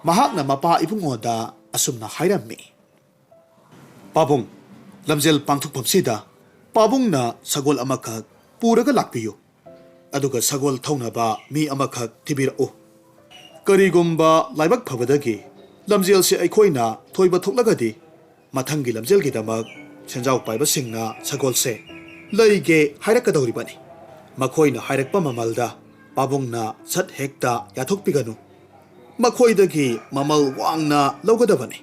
ꯃꯍꯥꯛꯅ ꯃꯄꯥ ꯏꯕꯨꯡꯉꯣꯗ ꯑꯁꯨꯝꯅ ꯍꯥꯏꯔꯝꯃꯤ, "ꯄꯥꯕꯨꯡ, ꯂꯝꯖꯦꯜ ꯄꯥꯡꯊꯣꯛꯐꯝꯁꯤꯗ ꯄꯥꯕꯨꯡꯅ ꯁꯒꯣꯜ ꯑꯃꯈꯛ ꯄꯨꯔꯒ ꯂꯥꯛꯄꯤꯌꯨ꯫ ꯑꯗꯨꯒ ꯁꯒꯣꯜ ꯊꯧꯅꯕ ꯃꯤ ꯑꯃꯈꯛ ꯊꯤꯕꯤꯔꯛꯎ꯫ ꯀꯔꯤꯒꯨꯝꯕ ꯂꯥꯏꯕꯛ ꯐꯕꯗꯒꯤ ꯂꯝꯖꯦꯜꯁꯤ ꯑꯩꯈꯣꯏꯅ ꯊꯣꯏꯕ ꯊꯣꯛꯂꯒꯗꯤ, ꯃꯊꯪꯒꯤ ꯂꯝꯖꯦꯜꯒꯤꯗꯃꯛ ꯁꯦꯟꯖꯥꯎ ꯄꯥꯏꯕꯁꯤꯡꯅ ꯁꯒꯣꯜꯁꯦ ꯂꯩꯒꯦ ꯍꯥꯏꯔꯛꯀꯗꯧꯔꯤꯕꯅꯤ꯫ ꯃꯈꯣꯏꯅ ꯍꯥꯏꯔꯛꯄ ꯃꯃꯜꯗ ꯄꯥꯕꯨꯡꯅ ꯁꯠ ꯍꯦꯛꯇ ꯌꯥꯊꯣꯛꯄꯤꯒꯅꯨ꯫ ꯃꯈꯣꯏꯗꯒꯤ ꯃꯃꯜ ꯋꯥꯡꯅ ꯂꯧꯒꯗꯕꯅꯤ꯫"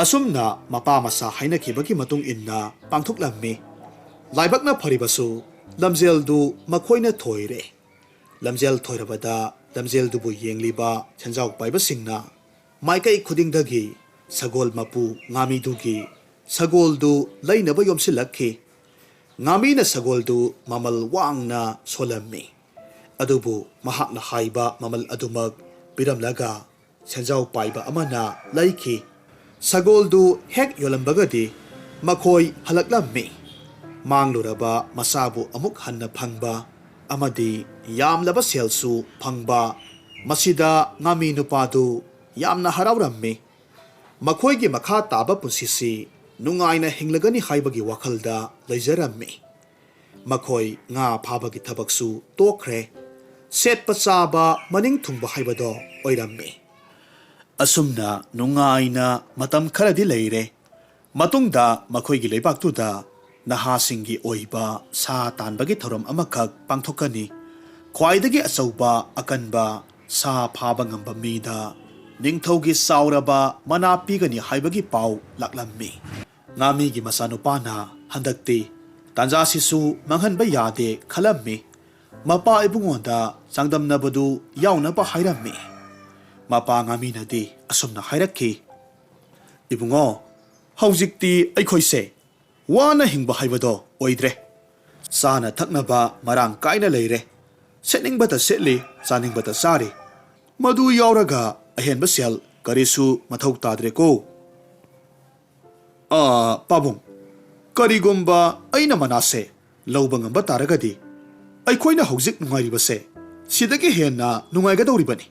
ꯑꯁꯨꯝꯅ ꯃꯄꯥ ꯃꯆꯥ ꯍꯥꯏꯅꯈꯤꯕꯒꯤ ꯃꯇꯨꯡ ꯏꯟꯅ ꯄꯥꯡꯊꯣꯛꯂꯝꯃꯤ꯫ ꯂꯥꯏꯕꯛꯅ ꯐꯔꯤꯕꯁꯨ, ꯂꯝꯖꯦꯜꯗꯨ ꯃꯈꯣꯏꯅ ꯊꯣꯏꯔꯦ꯫ ꯂꯝꯖꯦꯜ ꯊꯣꯏꯔꯕꯗ ꯂꯝꯖꯦꯜꯗꯨꯕꯨ ꯌꯦꯡꯂꯤꯕ ꯁꯦꯟꯖꯥꯎ ꯄꯥꯏꯕꯁꯤꯡꯅ ꯃꯥꯏꯀꯩ ꯈꯨꯗꯤꯡꯗꯒꯤ ꯁꯒꯣꯜ ꯃꯄꯨ ꯉꯥꯃꯤꯗꯨꯒꯤ ꯁꯒꯣꯜꯗꯨ ꯂꯩꯅꯕ ꯌꯣꯝꯁꯤꯜꯂꯛꯈꯤ꯫ ꯉꯥꯃꯤꯅ ꯁꯒꯣꯜꯗꯨ ꯃꯃꯜ ꯋꯥꯡꯅ ꯁꯣꯜꯂꯝꯃꯤ꯫ ꯑꯗꯨꯕꯨ ꯃꯍꯥꯛꯅ ꯍꯥꯏꯕ ꯃꯃꯜ ꯑꯗꯨꯃꯛ ꯄꯤꯔꯝꯂꯒ ꯁꯦꯟꯖꯥꯎ ꯄꯥꯏꯕ ꯑꯃꯅ ꯂꯩꯈꯤ꯫ ꯁꯒꯣꯜꯗꯨ ꯍꯦꯛ ꯌꯣꯜꯂꯝꯕꯒꯗꯤ ꯃꯈꯣꯏ ꯍꯜꯂꯛꯂꯝꯃꯤ꯫ ꯃꯥꯡꯂꯨꯔꯕ ꯃꯁꯥꯕꯨ ꯑꯃꯨꯛ ꯍꯟꯅ ꯐꯪꯕ ꯑꯃꯗꯤ ꯌꯥꯝꯂꯕ ꯁꯦꯜꯁꯨ ꯐꯪꯕ, ꯃꯁꯤꯗ ꯉꯥꯃꯤ ꯅꯨꯄꯥꯗꯨ ꯌꯥꯝꯅ ꯍꯔꯥꯎꯔꯝꯃꯤ꯫ ꯃꯈꯣꯏꯒꯤ ꯃꯈꯥ ꯇꯥꯕ ꯄꯨꯟꯁꯤꯁꯤ ꯅꯨꯡꯉꯥꯏꯅ ꯍꯤꯡꯂꯒꯅꯤ ꯍꯥꯏꯕꯒꯤ ꯋꯥꯈꯜꯗ ꯂꯩꯖꯔꯝꯃꯤ꯫ ꯃꯈꯣꯏ ꯉꯥ ꯐꯥꯕꯒꯤ ꯊꯕꯛꯁꯨ ꯇꯣꯛꯈ꯭ꯔꯦ꯫ ꯁꯦꯠꯄ ꯆꯥꯕ ꯃꯅꯤꯡ ꯊꯨꯡꯕ ꯍꯥꯏꯕꯗꯣ ꯑꯣꯏꯔꯝꯃꯤ꯫ ꯑꯁꯨꯝꯅ ꯅꯨꯡꯉꯥꯏꯅ ꯃꯇꯝ ꯈꯔꯗꯤ ꯂꯩꯔꯦ꯫ ꯃꯇꯨꯡꯗ ꯃꯈꯣꯏꯒꯤ ꯂꯩꯕꯥꯛꯇꯨꯗ ꯅꯍꯥꯁꯤꯡꯒꯤ ꯑꯣꯏꯕ ꯁꯥ ꯇꯥꯟꯕꯒꯤ ꯊꯧꯔꯝ ꯑꯃꯈꯛ ꯄꯥꯡꯊꯣꯛꯀꯅꯤ꯫ ꯈ꯭ꯋꯥꯏꯗꯒꯤ ꯑꯆꯧꯕ ꯑꯀꯟꯕ ꯁꯥ ꯐꯥꯕ ꯉꯝꯕ ꯃꯤꯗ ꯅꯤꯡꯊꯧꯒꯤ ꯆꯥꯎꯔꯕ ꯃꯅꯥ ꯄꯤꯒꯅꯤ ꯍꯥꯏꯕꯒꯤ ꯄꯥꯎ ꯂꯥꯛꯂꯝꯃꯤ꯫ ꯉꯥꯃꯤꯒꯤ ꯃꯆꯥꯅꯨꯄꯥꯅ ꯍꯟꯗꯛꯇꯤ ꯇꯥꯟꯖꯥꯁꯤꯁꯨ ꯃꯥꯡꯍꯟꯕ ꯌꯥꯗꯦ ꯈꯜꯂꯝꯃꯤ꯫ ꯃꯄꯥ ꯏꯕꯨꯡꯉꯣꯗ ꯆꯥꯡꯗꯝꯅꯕꯗꯨ ꯌꯥꯎꯅꯕ ꯍꯥꯏꯔꯝꯃꯤ꯫ ꯃꯄꯥ ꯉꯥꯃꯤꯅꯗꯤ ꯑꯁꯨꯝꯅ ꯍꯥꯏꯔꯛꯈꯤ, "ꯏꯕꯨꯡꯉꯣ, ꯍꯧꯖꯤꯛꯇꯤ ꯑꯩꯈꯣꯏꯁꯦ ꯋꯥꯅ ꯍꯤꯡꯕ ꯍꯥꯏꯕꯗꯣ ꯑꯣꯏꯗ꯭ꯔꯦ꯫ ꯆꯥꯅ ꯊꯛꯅꯕ ꯃꯔꯥꯡ ꯀꯥꯏꯅ ꯂꯩꯔꯦ꯫ ꯁꯦꯠꯅꯤꯡꯕꯇ ꯁꯦꯠꯂꯤ, ꯆꯥꯅꯤꯡꯕꯇ ꯆꯥꯔꯤ꯫ ꯃꯗꯨ ꯌꯥꯎꯔꯒ ꯑꯍꯦꯟꯕ ꯁꯦꯜ ꯀꯔꯤꯁꯨ ꯃꯊꯧ ꯇꯥꯗ꯭ꯔꯦꯀꯣ꯫ ꯑꯥ, ꯄꯥꯕꯨꯡ, ꯀꯔꯤꯒꯨꯝꯕ ꯑꯩꯅ ꯃꯅꯥꯁꯦ ꯂꯧꯕ ꯉꯝꯕ ꯇꯥꯔꯒꯗꯤ ꯑꯩꯈꯣꯏꯅ ꯍꯧꯖꯤꯛ ꯅꯨꯡꯉꯥꯏꯔꯤꯕꯁꯦ ꯁꯤꯗꯒꯤ ꯍꯦꯟꯅ ꯅꯨꯡꯉꯥꯏꯒꯗꯧꯔꯤꯕꯅꯤ꯫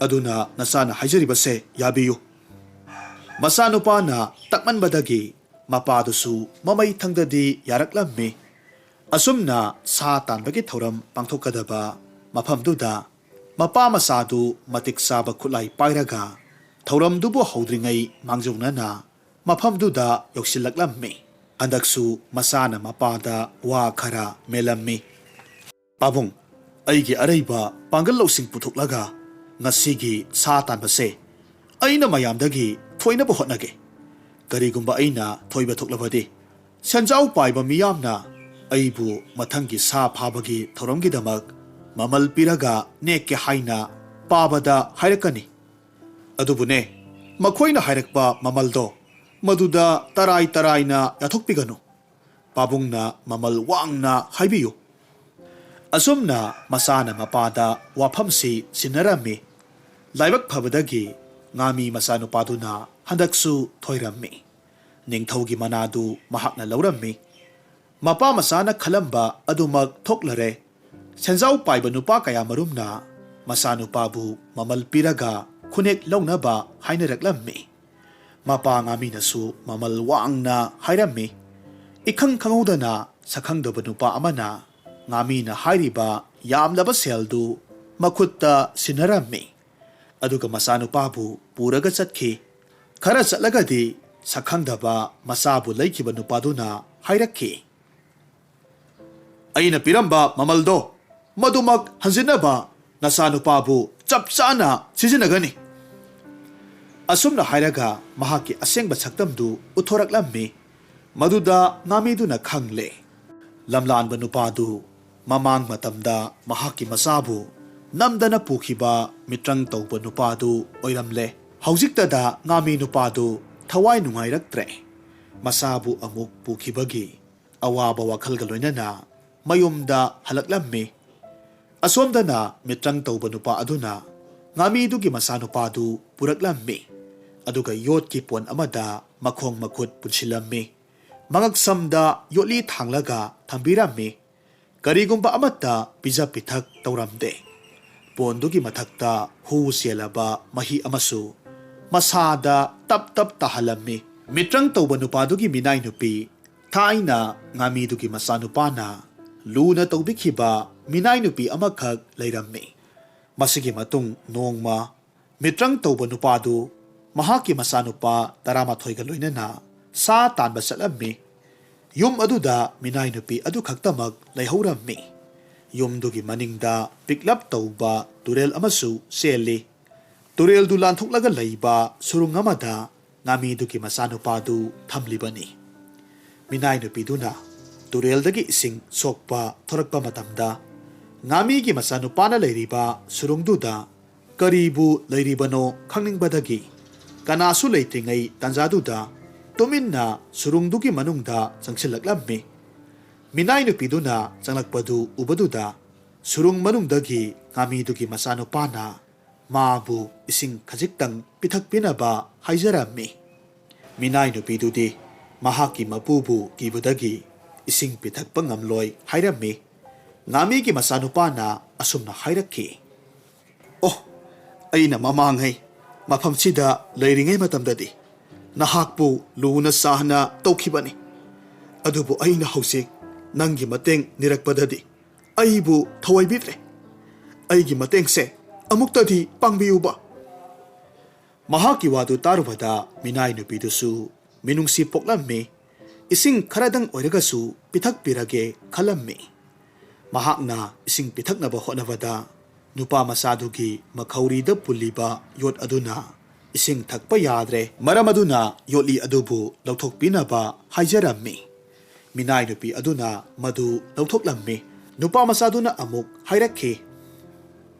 ꯑꯗꯨꯅ ꯅꯆꯥꯅ ꯍꯥꯏꯖꯔꯤꯕꯁꯦ ꯌꯥꯕꯤꯌꯨ꯫" ꯃꯆꯥꯅꯨꯄꯥꯅ ꯇꯛꯃꯟꯕꯗꯒꯤ ꯃꯄꯥꯗꯨꯁꯨ ꯃꯃꯩ ꯊꯪꯗꯗꯤ ꯌꯥꯔꯛꯂꯝꯃꯤ꯫ ꯑꯁꯨꯝꯅ ꯁꯥ ꯇꯥꯟꯕꯒꯤ ꯊꯧꯔꯝ ꯄꯥꯡꯊꯣꯛꯀꯗꯕ ꯃꯐꯝꯗꯨꯗ ꯃꯄꯥ ꯃꯆꯥꯗꯨ ꯃꯇꯤꯛ ꯆꯥꯕ ꯈꯨꯠꯂꯥꯏ ꯄꯥꯏꯔꯒ ꯊꯧꯔꯝꯗꯨꯕꯨ ꯍꯧꯗ꯭ꯔꯤꯉꯩ ꯃꯥꯡꯖꯧꯅꯅ ꯃꯐꯝꯗꯨꯗ ꯌꯧꯁꯤꯜꯂꯛꯂꯝꯃꯤ꯫ ꯍꯟꯗꯛꯁꯨ ꯃꯆꯥꯅ ꯃꯄꯥꯗ ꯋꯥ ꯈꯔ ꯃꯦꯜꯂꯝꯃꯤ꯫ "ꯄꯥꯕꯨꯡ, ꯑꯩꯒꯤ ꯑꯔꯩꯕ ꯄꯥꯡꯒꯜ ꯂꯧꯁꯤꯡ ꯄꯨꯊꯣꯛꯂꯒ ꯉꯁꯤꯒꯤ ꯁꯥ ꯇꯥꯟꯕꯁꯦ ꯑꯩꯅ ꯃꯌꯥꯝꯗꯒꯤ ꯊꯣꯏꯅꯕ ꯍꯣꯠꯅꯒꯦ꯫ ꯀꯔꯤꯒꯨꯝꯕ ꯑꯩꯅ ꯊꯣꯏꯕ ꯊꯣꯛꯂꯕꯗꯤ ꯁꯦꯟꯖꯥꯎ ꯄꯥꯏꯕ ꯃꯤꯌꯥꯝꯅ ꯑꯩꯕꯨ ꯃꯊꯪꯒꯤ ꯁꯥ ꯐꯥꯕꯒꯤ ꯊꯧꯔꯝꯒꯤꯗꯃꯛ ꯃꯃꯜ ꯄꯤꯔꯒ ꯅꯦꯛꯀꯦ ꯍꯥꯏꯅ ꯄꯥꯕꯗ ꯍꯥꯏꯔꯛꯀꯅꯤ꯫ ꯑꯗꯨꯕꯨꯅꯦ, ꯃꯈꯣꯏꯅ ꯍꯥꯏꯔꯛꯄ ꯃꯃꯜꯗꯣ ꯃꯗꯨꯗ ꯇꯔꯥꯏ ꯇꯔꯥꯏꯅ ꯌꯥꯊꯣꯛꯄꯤꯒꯅꯨ꯫ ꯄꯥꯕꯨꯡꯅ ꯃꯃꯜ ꯋꯥꯡꯅ ꯍꯥꯏꯕꯤꯌꯨ꯫ ꯑꯁꯨꯝꯅ ꯃꯆꯥꯅ ꯃꯄꯥꯗ ꯋꯥꯐꯝꯁꯤ ꯁꯤꯟꯅꯔꯝꯃꯤ꯫ ꯂꯥꯏꯕꯛ ꯐꯕꯗꯒꯤ ꯉꯥꯃꯤ ꯃꯆꯥꯅꯨꯄꯥꯗꯨꯅ ꯍꯟꯗꯛꯁꯨ ꯊꯣꯏꯔꯝꯃꯤ꯫ ꯅꯤꯡꯊꯧꯒꯤ ꯃꯅꯥꯗꯨ ꯃꯍꯥꯛꯅ ꯂꯧꯔꯝꯃꯤ꯫ ꯃꯄꯥ ꯃꯆꯥꯅ ꯈꯜꯂꯝꯕ ꯑꯗꯨꯃꯛ ꯊꯣꯛꯂꯔꯦ꯫ ꯁꯦꯟꯖꯥꯎ ꯄꯥꯏꯕ ꯅꯨꯄꯥ ꯀꯌꯥꯃꯔꯨꯝꯅ ꯃꯆꯥꯅꯨꯄꯥꯕꯨ ꯃꯃꯜ ꯄꯤꯔꯒ ꯈꯨꯅꯦꯛ ꯂꯧꯅꯕ ꯍꯥꯏꯅꯔꯛꯂꯝꯃꯤ꯫ ꯃꯄꯥ ꯉꯥꯃꯤꯅꯁꯨ ꯃꯃꯜ ꯋꯥꯡꯅ ꯍꯥꯏꯔꯝꯃꯤ꯫ ꯏꯈꯪ ꯈꯪꯍꯧꯗꯅ ꯁꯛꯈꯪꯗꯕ ꯅꯨꯄꯥ ꯑꯃꯅ ꯉꯥꯃꯤꯅ ꯍꯥꯏꯔꯤꯕ ꯌꯥꯝꯂꯕ ꯁꯦꯜꯗꯨ ꯃꯈꯨꯠꯇ ꯁꯤꯟꯅꯔꯝꯃꯤ꯫ ꯑꯗꯨꯒ ꯃꯆꯥꯅꯨꯄꯥꯕꯨ ꯄꯨꯔꯒ ꯆꯠꯈꯤ꯫ ꯈꯔ ꯆꯠꯂꯒꯗꯤ ꯁꯛꯈꯪꯗꯕ ꯃꯆꯥꯕꯨ ꯂꯩꯈꯤꯕ ꯅꯨꯄꯥꯗꯨꯅ ꯍꯥꯏꯔꯛꯈꯤ, "ꯑꯩꯅ ꯄꯤꯔꯝꯕ ꯃꯃꯜꯗꯣ ꯃꯗꯨꯃꯛ ꯍꯟꯖꯤꯟꯅꯕ ꯅꯆꯥꯅꯨꯄꯥꯕꯨ ꯆꯞ ꯆꯥꯅ ꯁꯤꯖꯤꯟꯅꯒꯅꯤ"꯫ ꯑꯁꯨꯝꯅ ꯍꯥꯏꯔꯒ ꯃꯍꯥꯛꯀꯤ ꯑꯁꯦꯡꯕ ꯁꯛꯇꯝꯗꯨ ꯎꯠꯊꯣꯔꯛꯂꯝꯃꯤ꯫ ꯃꯗꯨꯗ ꯉꯥꯃꯤꯗꯨꯅ ꯈꯪꯂꯦ꯫ ꯂꯝꯂꯥꯟꯕ ꯅꯨꯄꯥꯗꯨ ꯃꯃꯥꯡ ꯃꯇꯝꯗ ꯃꯍꯥꯛꯀꯤ ꯃꯆꯥꯕꯨ ꯅꯝꯗꯅ ꯄꯨꯈꯤꯕ ꯃꯤꯇ꯭ꯔꯪ ꯇꯧꯕ ꯅꯨꯄꯥꯗꯨ ꯑꯣꯏꯔꯝꯂꯦ꯫ ꯍꯧꯖꯤꯛꯇꯗ ꯉꯥꯃꯤ ꯅꯨꯄꯥꯗꯨ ꯊꯋꯥꯏ ꯅꯨꯡꯉꯥꯏꯔꯛꯇ꯭ꯔꯦ꯫ ꯃꯆꯥꯕꯨ ꯑꯃꯨꯛ ꯄꯨꯈꯤꯕꯒꯤ ꯑꯋꯥꯕ ꯋꯥꯈꯜꯒ ꯂꯣꯏꯅꯅ ꯃꯌꯨꯝꯗ ꯍꯜꯂꯛꯂꯝꯃꯤ꯫ ꯑꯁꯣꯝꯗꯅ ꯃꯤꯇ꯭ꯔꯪ ꯇꯧꯕ ꯅꯨꯄꯥ ꯑꯗꯨꯅ ꯉꯥꯃꯤꯗꯨꯒꯤ ꯃꯆꯥꯅꯨꯄꯥꯗꯨ ꯄꯨꯔꯛꯂꯝꯃꯤ꯫ ꯑꯗꯨꯒ ꯌꯣꯠꯀꯤ ꯄꯣꯟ ꯑꯃꯗ ꯃꯈꯣꯡ ꯃꯈꯨꯠ ꯄꯨꯟꯁꯤꯜꯂꯝꯃꯤ꯫ ꯃꯉꯛꯁꯝꯗ ꯌꯣꯠꯂꯤ ꯊꯥꯡꯂꯒ ꯊꯝꯕꯤꯔꯝꯃꯤ꯫ ꯀꯔꯤꯒꯨꯝꯕ ꯑꯃꯠꯇ ꯄꯤꯖ ꯄꯤꯊꯛ ꯇꯧꯔꯝꯗꯦ꯫ ꯄꯣꯟꯗꯨꯒꯤ ꯃꯊꯛꯇ ꯍꯨ ꯆꯦꯜꯂꯕ ꯃꯍꯤ ꯑꯃꯁꯨ ꯃꯁꯥꯗ ꯇꯞ ꯇꯞ ꯇꯥꯍꯜꯂꯝꯃꯤ꯫ ꯃꯤꯇ꯭ꯔꯪ ꯇꯧꯕ ꯅꯨꯄꯥꯗꯨꯒꯤ ꯃꯤꯅꯥꯏ ꯅꯨꯄꯤ, ꯊꯥꯏꯅ ꯉꯥꯃꯤꯗꯨꯒꯤ ꯃꯆꯥꯅꯨꯄꯥꯅ ꯂꯨꯅ ꯇꯧꯕꯤꯈꯤꯕ ꯃꯤꯅꯥꯏ ꯅꯨꯄꯤ ꯑꯃꯈꯛ ꯂꯩꯔꯝꯃꯤ꯫ ꯃꯁꯤꯒꯤ ꯃꯇꯨꯡ ꯅꯣꯡꯃ ꯃꯤꯇ꯭ꯔꯪ ꯇꯧꯕ ꯅꯨꯄꯥꯗꯨ ꯃꯍꯥꯛꯀꯤ ꯃꯆꯥꯅꯨꯄꯥ ꯇꯔꯥꯃꯥꯊꯣꯏꯒ ꯂꯣꯏꯅꯅ ꯁꯥ ꯇꯥꯟꯕ ꯆꯠꯂꯝꯃꯤ꯫ ꯌꯨꯝ ꯑꯗꯨꯗ ꯃꯤꯅꯥꯏ ꯅꯨꯄꯤ ꯑꯗꯨꯈꯛꯇꯃꯛ ꯂꯩꯍꯧꯔꯝꯃꯤ꯫ ꯌꯨꯝꯗꯨꯒꯤ ꯃꯅꯤꯡꯗ ꯄꯤꯛꯂꯞ ꯇꯧꯕ ꯇꯨꯔꯦꯜ ꯑꯃꯁꯨ ꯆꯦꯜꯂꯤ꯫ ꯇꯨꯔꯦꯜꯗꯨ ꯂꯥꯟꯊꯣꯛꯂꯒ ꯂꯩꯕ ꯁꯨꯔꯨꯡ ꯑꯃꯗ ꯉꯥꯃꯤꯗꯨꯒꯤ ꯃꯆꯥꯅꯨꯄꯥꯗꯨ ꯊꯝꯂꯤꯕꯅꯤ꯫ ꯃꯤꯅꯥꯏ ꯅꯨꯄꯤꯗꯨꯅ ꯇꯨꯔꯦꯜꯗꯒꯤ ꯏꯁꯤꯡ ꯁꯣꯛꯄ ꯊꯣꯔꯛꯄ ꯃꯇꯝꯗ, ꯉꯥꯃꯤꯒꯤ ꯃꯆꯥꯅꯨꯄꯥꯅ ꯂꯩꯔꯤꯕ ꯁꯨꯔꯨꯡꯗꯨꯗ ꯀꯔꯤꯕꯨ ꯂꯩꯔꯤꯕꯅꯣ ꯈꯪꯅꯤꯡꯕꯗꯒꯤ, ꯀꯅꯥꯁꯨ ꯂꯩꯇ꯭ꯔꯤꯉꯩ ꯇꯥꯟꯖꯥꯗꯨꯗ ꯇꯨꯃꯤꯟꯅ ꯁꯨꯔꯨꯡꯗꯨꯒꯤ ꯃꯅꯨꯡꯗ ꯆꯪꯁꯤꯜꯂꯛꯂꯝꯃꯤ꯫ ꯃꯤꯅꯥꯏ ꯅꯨꯄꯤꯗꯨꯅ ꯆꯪꯂꯛꯄꯗꯨ ꯎꯕꯗꯨꯗ, ꯁꯨꯔꯨꯡ ꯃꯅꯨꯡꯗꯒꯤ ꯉꯥꯃꯤꯗꯨꯒꯤ ꯃꯆꯥꯅꯨꯄꯥꯅ ꯃꯥꯕꯨ ꯏꯁꯤꯡ ꯈꯖꯤꯛꯇꯪ ꯄꯤꯊꯛꯄꯤꯅꯕ ꯍꯥꯏꯖꯔꯝꯃꯤ꯫ ꯃꯤꯅꯥꯏ ꯅꯨꯄꯤꯗꯨꯗꯤ ꯃꯍꯥꯛꯀꯤ ꯃꯄꯨꯕꯨ ꯀꯤꯕꯗꯒꯤ ꯏꯁꯤꯡ ꯄꯤꯊꯛꯄ ꯉꯝꯂꯣꯏ ꯍꯥꯏꯔꯝꯃꯤ꯫ ꯉꯥꯃꯤꯒꯤ ꯃꯆꯥꯅꯨꯄꯥꯅ ꯑꯁꯨꯝꯅ ꯍꯥꯏꯔꯛꯈꯤ, "ꯑꯣ, ꯑꯩꯅ ꯃꯃꯥꯡꯉꯩ ꯃꯐꯝꯁꯤꯗ ꯂꯩꯔꯤꯉꯩ ꯃꯇꯝꯗꯗꯤ ꯅꯍꯥꯛꯄꯨ ꯂꯨꯅ ꯆꯥꯟꯅ ꯇꯧꯈꯤꯕꯅꯤ꯫ ꯑꯗꯨꯕꯨ ꯑꯩꯅ ꯍꯧꯖꯤꯛ ꯅꯪꯒꯤ ꯃꯇꯦꯡ ꯅꯤꯔꯛꯄꯗꯗꯤ ꯑꯩꯕꯨ ꯊꯧꯑꯣꯏꯕꯤꯗ꯭ꯔꯦ꯫ ꯑꯩꯒꯤ ꯃꯇꯦꯡꯁꯦ ꯑꯃꯨꯛꯇꯗꯤ ꯄꯥꯡꯕꯤꯌꯨꯕ꯫" ꯃꯍꯥꯛꯀꯤ ꯋꯥꯗꯨ ꯇꯥꯔꯨꯕꯗ ꯃꯤꯅꯥꯏ ꯅꯨꯄꯤꯗꯨꯁꯨ ꯃꯤꯅꯨꯡꯁꯤ ꯄꯣꯛꯂꯝꯃꯤ꯫ ꯏꯁꯤꯡ ꯈꯔꯗꯪ ꯑꯣꯏꯔꯒꯁꯨ ꯄꯤꯊꯛꯄꯤꯔꯒꯦ ꯈꯜꯂꯝꯃꯤ꯫ ꯃꯍꯥꯛꯅ ꯏꯁꯤꯡ ꯄꯤꯊꯛꯅꯕ ꯍꯣꯠꯅꯕꯗ, ꯅꯨꯄꯥ ꯃꯆꯥꯗꯨꯒꯤ ꯃꯈꯧꯔꯤꯗ ꯄꯨꯜꯂꯤꯕ ꯌꯣꯠ ꯑꯗꯨꯅ ꯏꯁꯤꯡ ꯊꯛꯄ ꯌꯥꯗ꯭ꯔꯦ꯫ ꯃꯔꯝ ꯑꯗꯨꯅ ꯌꯣꯠꯂꯤ ꯑꯗꯨꯕꯨ ꯂꯧꯊꯣꯛꯄꯤꯅꯕ ꯍꯥꯏꯖꯔꯝꯃꯤ꯫ ꯃꯤꯅꯥꯏ ꯅꯨꯄꯤ ꯑꯗꯨꯅ ꯃꯗꯨ ꯂꯧꯊꯣꯛꯂꯝꯃꯤ꯫ ꯅꯨꯄꯥ ꯃꯆꯥꯗꯨꯅ ꯑꯃꯨꯛ ꯍꯥꯏꯔꯛꯈꯤ,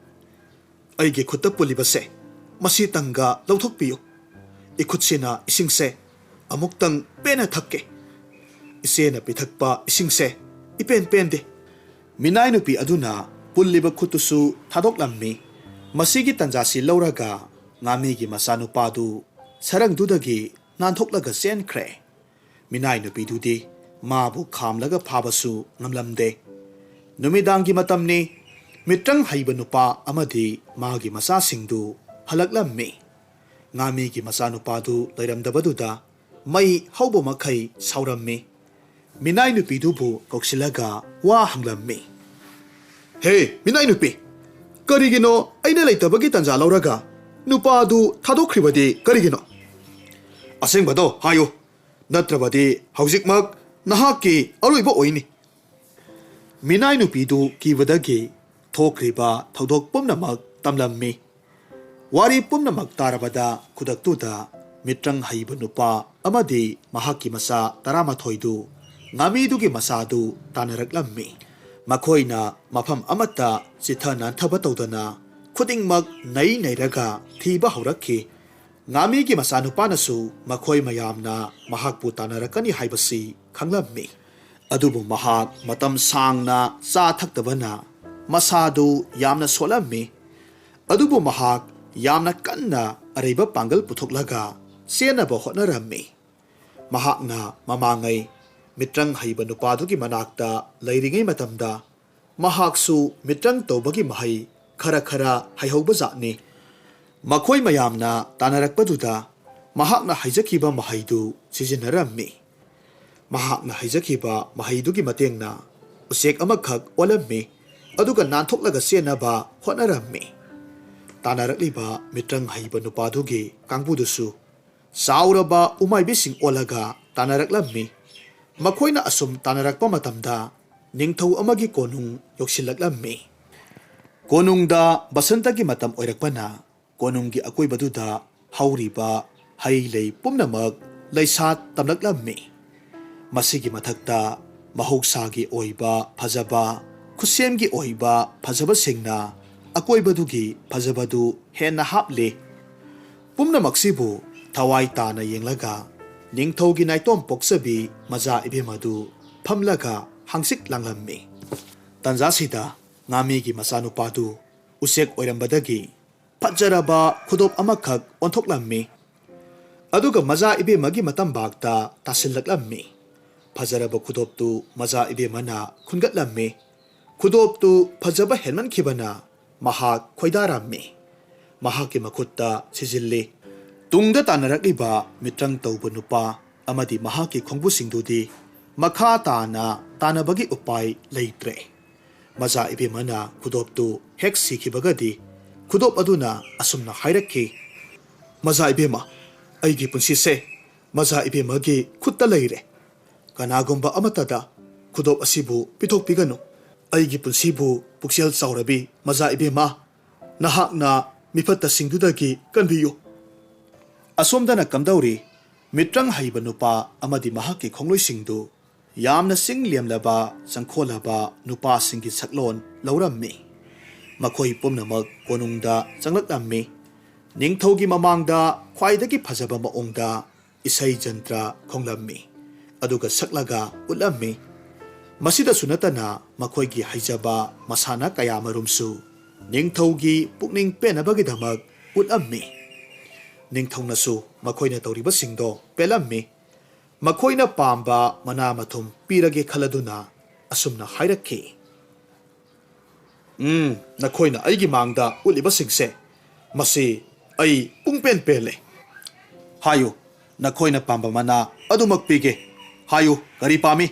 "ꯑꯩꯒꯤ ꯈꯨꯠꯇ ꯄꯨꯜꯂꯤꯕꯁꯦ, ꯃꯁꯤ ꯇꯪꯒ ꯂꯧꯊꯣꯛꯄꯤꯌꯨ꯫ ꯏꯈꯨꯠꯁꯤꯅ ꯏꯁꯤꯡꯁꯦ ꯑꯃꯨꯛꯇꯪ ꯄꯦꯟꯅ ꯊꯛꯀꯦ꯫ ꯏꯆꯦꯅ ꯄꯤꯊꯛꯄ ꯏꯁꯤꯡꯁꯦ ꯏꯄꯦꯟ ꯄꯦꯟꯗꯦ꯫" ꯃꯤꯅꯥꯏ ꯅꯨꯄꯤ ꯑꯗꯨꯅ ꯄꯨꯜꯂꯤꯕ ꯈꯨꯠꯇꯨꯁꯨ ꯊꯥꯗꯣꯛꯂꯝꯃꯤ꯫ ꯃꯁꯤꯒꯤ ꯇꯥꯟꯖꯥꯁꯤ ꯂꯧꯔꯒ ꯉꯥꯃꯤꯒꯤ ꯃꯆꯥꯅꯨꯄꯥꯗꯨ ꯁꯔꯪꯗꯨꯗꯒꯤ ꯅꯥꯟꯊꯣꯛꯂꯒ ꯆꯦꯟꯈ꯭ꯔꯦ꯫ ꯃꯤꯅꯥꯏ ꯅꯨꯄꯤꯗꯨꯗꯤ ꯃꯥꯕꯨ ꯈꯥꯝꯂꯒ ꯐꯥꯕꯁꯨ ꯉꯝꯂꯝꯗꯦ꯫ ꯅꯨꯃꯤꯗꯥꯡꯒꯤ ꯃꯇꯝꯅꯤ꯫ ꯃꯤꯇ꯭ꯔꯪ ꯍꯩꯕ ꯅꯨꯄꯥ ꯑꯃꯗꯤ ꯃꯥꯒꯤ ꯃꯆꯥꯁꯤꯡꯗꯨ ꯍꯜꯂꯛꯂꯝꯃꯤ꯫ ꯉꯥꯃꯤꯒꯤ ꯃꯆꯥꯅꯨꯄꯥꯗꯨ ꯂꯩꯔꯝꯗꯕꯗꯨꯗ ꯃꯩ ꯍꯧꯕ ꯃꯈꯩ ꯁꯥꯎꯔꯝꯃꯤ꯫ ꯃꯤꯅꯥꯏ ꯅꯨꯄꯤꯗꯨꯕꯨ ꯀꯧꯁꯤꯜꯂꯒ ꯋꯥ ꯍꯪꯂꯝꯃꯤ꯫ "ꯍꯦ, ꯃꯤꯅꯥꯏ ꯅꯨꯄꯤ, ꯀꯔꯤꯒꯤꯅꯣ ꯑꯩꯅ ꯂꯩꯇꯕꯒꯤ ꯇꯥꯟꯖꯥ ꯂꯧꯔꯒ ꯅꯨꯄꯥꯗꯨ ꯊꯥꯗꯣꯛꯈ꯭ꯔꯤꯕꯗꯤ ꯀꯔꯤꯒꯤꯅꯣ? ꯑꯁꯦꯡꯕꯗꯣ ꯍꯥꯏꯌꯨ, ꯅꯠꯇ꯭ꯔꯕꯗꯤ ꯍꯧꯖꯤꯛꯃꯛ ꯅꯍꯥꯛꯀꯤ ꯑꯔꯣꯏꯕ ꯑꯣꯏꯅꯤ꯫" ꯃꯤꯅꯥꯏ ꯅꯨꯄꯤꯗꯨ ꯀꯤꯕꯗꯒꯤ ꯊꯣꯛꯈ꯭ꯔꯤꯕ ꯊꯧꯗꯣꯛ ꯄꯨꯝꯅꯃꯛ ꯇꯝꯂꯝꯃꯤ꯫ ꯋꯥꯔꯤ ꯄꯨꯝꯅꯃꯛ ꯇꯥꯔꯕꯗ ꯈꯨꯗꯛꯇꯨꯗ ꯃꯤꯇ꯭ꯔꯪ ꯍꯩꯕ ꯅꯨꯄꯥ ꯑꯃꯗꯤ ꯃꯍꯥꯛꯀꯤ ꯃꯆꯥ ꯇꯔꯥꯃꯥꯊꯣꯏꯗꯨ ꯉꯥꯃꯤꯗꯨꯒꯤ ꯃꯆꯥꯗꯨ ꯇꯥꯟꯅꯔꯛꯂꯝꯃꯤ꯫ ꯃꯈꯣꯏꯅ ꯃꯐꯝ ꯑꯃꯠꯇ ꯆꯤꯠꯊ ꯅꯥꯟꯊꯕ ꯇꯧꯗꯅ ꯈꯨꯗꯤꯡꯃꯛ ꯅꯩ ꯅꯩꯔꯒ ꯊꯤꯕ ꯍꯧꯔꯛꯈꯤ꯫ ꯉꯥꯃꯤꯒꯤ ꯃꯆꯥꯅꯨꯄꯥꯅꯁꯨ ꯃꯈꯣꯏ ꯃꯌꯥꯝꯅ ꯃꯍꯥꯛꯄꯨ ꯇꯥꯟꯅꯔꯛꯀꯅꯤ ꯍꯥꯏꯕꯁꯤ ꯈꯪꯂꯝꯃꯤ꯫ ꯑꯗꯨꯕꯨ ꯃꯍꯥꯛ ꯃꯇꯝ ꯁꯥꯡꯅ ꯆꯥ ꯊꯛꯇꯕꯅ ꯃꯁꯥꯗꯨ ꯌꯥꯝꯅ ꯁꯣꯜꯂꯝꯃꯤ꯫ ꯑꯗꯨꯕꯨ ꯃꯍꯥꯛ ꯌꯥꯝꯅ ꯀꯟꯅ ꯑꯔꯩꯕ ꯄꯥꯡꯒꯜ ꯄꯨꯊꯣꯛꯂꯒ ꯆꯦꯟꯅꯕ ꯍꯣꯠꯅꯔꯝꯃꯤ꯫ ꯃꯍꯥꯛꯅ ꯃꯃꯥꯡꯉꯩ ꯃꯤꯇ꯭ꯔꯪ ꯍꯩꯕ ꯅꯨꯄꯥꯗꯨꯒꯤ ꯃꯅꯥꯛꯇ ꯂꯩꯔꯤꯉꯩ ꯃꯇꯝꯗ ꯃꯍꯥꯛꯁꯨ ꯃꯤꯇ꯭ꯔꯪ ꯇꯧꯕꯒꯤ ꯃꯍꯩ ꯈꯔ ꯈꯔ ꯍꯩꯍꯧꯕꯖꯥꯠꯅꯤ꯫ ꯃꯈꯣꯏ ꯃꯌꯥꯝꯅ ꯇꯥꯟꯅꯔꯛꯄꯗꯨꯗ ꯃꯍꯥꯛꯅ ꯍꯩꯖꯈꯤꯕ ꯃꯍꯩꯗꯨ ꯁꯤꯖꯤꯟꯅꯔꯝꯃꯤ꯫ ꯃꯍꯥꯛꯅ ꯍꯩꯖꯈꯤꯕ ꯃꯍꯩꯗꯨꯒꯤ ꯃꯇꯦꯡꯅ ꯎꯆꯦꯛ ꯑꯃꯈꯛ ꯑꯣꯜꯂꯝꯃꯤ, ꯑꯗꯨꯒ ꯅꯥꯟꯊꯣꯛꯂꯒ ꯆꯦꯟꯅꯕ ꯍꯣꯠꯅꯔꯝꯃꯤ꯫ ꯇꯥꯟꯅꯔꯛꯂꯤꯕ ꯃꯤꯇ꯭ꯔꯪ ꯍꯩꯕ ꯅꯨꯄꯥꯗꯨꯒꯤ ꯀꯥꯡꯕꯨꯗꯨꯁꯨ ꯆꯥꯎꯔꯕ ꯎꯃꯥꯏꯕꯤꯁꯤꯡ ꯑꯣꯜꯂꯒ ꯇꯥꯟꯅꯔꯛꯂꯝꯃꯤ꯫ ꯃꯈꯣꯏꯅ ꯑꯁꯨꯝ ꯇꯥꯟꯅꯔꯛꯄ ꯃꯇꯝꯗ ꯅꯤꯡꯊꯧ ꯑꯃꯒꯤ ꯀꯣꯅꯨꯡ ꯌꯧꯁꯤꯜꯂꯛꯂꯝꯃꯤ꯫ ꯀꯣꯅꯨꯡꯗ ꯕꯁꯟꯇꯒꯤ ꯃꯇꯝ ꯑꯣꯏꯔꯛꯄꯅ ꯀꯣꯅꯨꯡꯒꯤ ꯑꯀꯣꯏꯕꯗꯨꯗ ꯍꯧꯔꯤꯕ ꯍꯩ ꯂꯩ ꯄꯨꯝꯅꯃꯛ ꯂꯩꯁꯥ ꯇꯝꯂꯛꯂꯝꯃꯤ꯫ ꯃꯁꯤꯒꯤ ꯃꯊꯛꯇ ꯃꯍꯧꯁꯥꯒꯤ ꯑꯣꯏꯕ ꯐꯖꯕ, ꯈꯨꯠꯁꯦꯝꯒꯤ ꯑꯣꯏꯕ ꯐꯖꯕꯁꯤꯡꯅ ꯑꯀꯣꯏꯕꯗꯨꯒꯤ ꯐꯖꯕꯗꯨ ꯍꯦꯟꯅ ꯍꯥꯞꯂꯤ꯫ ꯄꯨꯝꯅꯃꯛꯁꯤꯕꯨ ꯊꯋꯥꯏ ꯇꯥꯅ ꯌꯦꯡꯂꯒ ꯅꯤꯡꯊꯧꯒꯤ ꯅꯥꯏꯇꯣꯝ ꯄꯣꯛꯆꯕꯤ ꯃꯖꯥ ꯏꯕꯦꯝꯃꯗꯨ ꯐꯝꯂꯒ ꯍꯪꯆꯤꯠ ꯂꯥꯡꯂꯝꯃꯤ꯫ ꯇꯟꯖꯥꯁꯤꯗ ꯉꯥꯃꯤꯒꯤ ꯃꯆꯥꯅꯨꯄꯥꯗꯨ ꯎꯆꯦꯛ ꯑꯣꯏꯔꯝꯕꯗꯒꯤ ꯐꯖꯔꯕ ꯈꯨꯗꯣꯞ ꯑꯃꯈꯛ ꯑꯣꯟꯊꯣꯛꯂꯝꯃꯤ꯫ ꯑꯗꯨꯒ ꯃꯖꯥ ꯏꯕꯦꯝꯃꯒꯤ ꯃꯇꯝꯕꯥꯛꯇ ꯇꯥꯁꯤꯜꯂꯛꯂꯝꯃꯤ꯫ ꯐꯖꯔꯕ ꯈꯨꯗꯣꯞꯇꯨ ꯃꯖꯥ ꯏꯕꯦꯝꯃꯅ ꯈꯨꯟꯒꯠꯂꯝꯃꯤ꯫ ꯈꯨꯗꯣꯞꯇꯨ ꯐꯖꯕ ꯍꯦꯟꯃꯟꯈꯤꯕꯅ ꯃꯍꯥꯛ ꯈꯣꯏꯗꯥꯔꯝꯃꯤ꯫ ꯃꯍꯥꯛꯀꯤ ꯃꯈꯨꯠꯇ ꯁꯤꯖꯤꯜꯂꯤ꯫ ꯇꯨꯡꯗ ꯇꯥꯟꯅꯔꯛꯂꯤꯕ ꯃꯤꯇ꯭ꯔꯪ ꯇꯧꯕ ꯅꯨꯄꯥ ꯑꯃꯗꯤ ꯃꯍꯥꯛꯀꯤ ꯈꯣꯡꯕꯨꯁꯤꯡꯗꯨꯗꯤ ꯃꯈꯥ ꯇꯥꯅ ꯇꯥꯟꯅꯕꯒꯤ ꯎꯄꯥꯏ ꯂꯩꯇ꯭ꯔꯦ꯫ ꯃꯖꯥ ꯏꯕꯦꯝꯃꯅ ꯈꯨꯗꯣꯞꯇꯨ ꯍꯦꯛ ꯁꯤꯈꯤꯕꯒꯗꯤ ꯈꯨꯗꯣꯞ ꯑꯗꯨꯅ ꯑꯁꯨꯝꯅ ꯍꯥꯏꯔꯛꯈꯤ, "ꯃꯖꯥ ꯏꯕꯦꯝꯃ, ꯑꯩꯒꯤ ꯄꯨꯟꯁꯤꯁꯦ ꯃꯖꯥ ꯏꯕꯦꯝꯃꯒꯤ ꯈꯨꯠꯇ ꯂꯩꯔꯦ꯫ ꯀꯅꯥꯒꯨꯝꯕ ꯑꯃꯠꯇꯗ ꯈꯨꯗꯣꯞ ꯑꯁꯤꯕꯨ ꯄꯤꯊꯣꯛꯄꯤꯒꯅꯨ꯫ ꯑꯩꯒꯤ ꯄꯨꯟꯁꯤꯕꯨ ꯄꯨꯛꯆꯦꯜ ꯆꯥꯎꯔꯕꯤ ꯃꯖꯥ ꯏꯕꯦꯝꯃ, ꯅꯍꯥꯛꯅ ꯃꯤꯐꯠꯇꯁꯤꯡꯗꯨꯗꯒꯤ ꯀꯟꯕꯤꯌꯨ꯫" ꯑꯁꯣꯝꯗꯅ ꯀꯝꯗꯧꯔꯤ? ꯃꯤꯇ꯭ꯔꯪ ꯍꯩꯕ ꯅꯨꯄꯥ ꯑꯃꯗꯤ ꯃꯍꯥꯛꯀꯤ ꯈꯣꯡꯂꯣꯏꯁꯤꯡꯗꯨ ꯌꯥꯝꯅ ꯆꯤꯡ ꯂꯦꯝꯂꯕ, ꯆꯪꯈꯣꯜꯂꯕ ꯅꯨꯄꯥꯁꯤꯡꯒꯤ ꯁꯛꯂꯣꯟ ꯂꯧꯔꯝꯃꯤ꯫ ꯃꯈꯣꯏ ꯄꯨꯝꯅꯃꯛ ꯀꯣꯅꯨꯡꯗ ꯆꯪꯂꯛꯂꯝꯃꯤ꯫ ꯅꯤꯡꯊꯧꯒꯤ ꯃꯃꯥꯡꯗ ꯈ꯭ꯋꯥꯏꯗꯒꯤ ꯐꯖꯕ ꯃꯑꯣꯡꯗ ꯏꯁꯩ ꯖꯟꯇ꯭ꯔ ꯈꯣꯡꯂꯝꯃꯤ, ꯑꯗꯨꯒ ꯁꯛꯂꯒ ꯎꯠꯂꯝꯃꯤ꯫ ꯃꯁꯤꯗꯁꯨ ꯅꯠꯇꯅ ꯃꯈꯣꯏꯒꯤ ꯍꯩꯖꯕ ꯃꯁꯥꯟꯅ ꯀꯌꯥꯃꯔꯨꯝꯁꯨ ꯅꯤꯡꯊꯧꯒꯤ ꯄꯨꯛꯅꯤꯡ ꯄꯦꯟꯅꯕꯒꯤꯗꯃꯛ ꯎꯠꯂꯝꯃꯤ꯫ ꯅꯤꯡꯊꯧꯅꯁꯨ ꯃꯈꯣꯏꯅ ꯇꯧꯔꯤꯕꯁꯤꯡꯗꯣ ꯄꯦꯜꯂꯝꯃꯤ꯫ ꯃꯈꯣꯏꯅ ꯄꯥꯝꯕ ꯃꯅꯥ ꯃꯊꯨꯝ ꯄꯤꯔꯒꯦ ꯈꯜꯂꯗꯨꯅ ꯑꯁꯨꯝꯅ ꯍꯥꯏꯔꯛꯈꯤ, "ꯎꯝ, ꯅꯈꯣꯏꯅ ꯑꯩꯒꯤ ꯃꯥꯡꯗ ꯎꯠꯂꯤꯕꯁꯤꯡꯁꯦ, ꯃꯁꯤ ꯑꯩ ꯄꯨꯡꯄꯦꯟ ꯄꯦꯜꯂꯦ꯫ ꯍꯥꯏꯌꯨ, ꯅꯈꯣꯏꯅ ꯄꯥꯝꯕ ꯃꯅꯥ ꯑꯗꯨꯃꯛ ꯄꯤꯒꯦ꯫ ꯍꯥꯏꯌꯨ, ꯀꯔꯤ ꯄꯥꯝꯃꯤ?"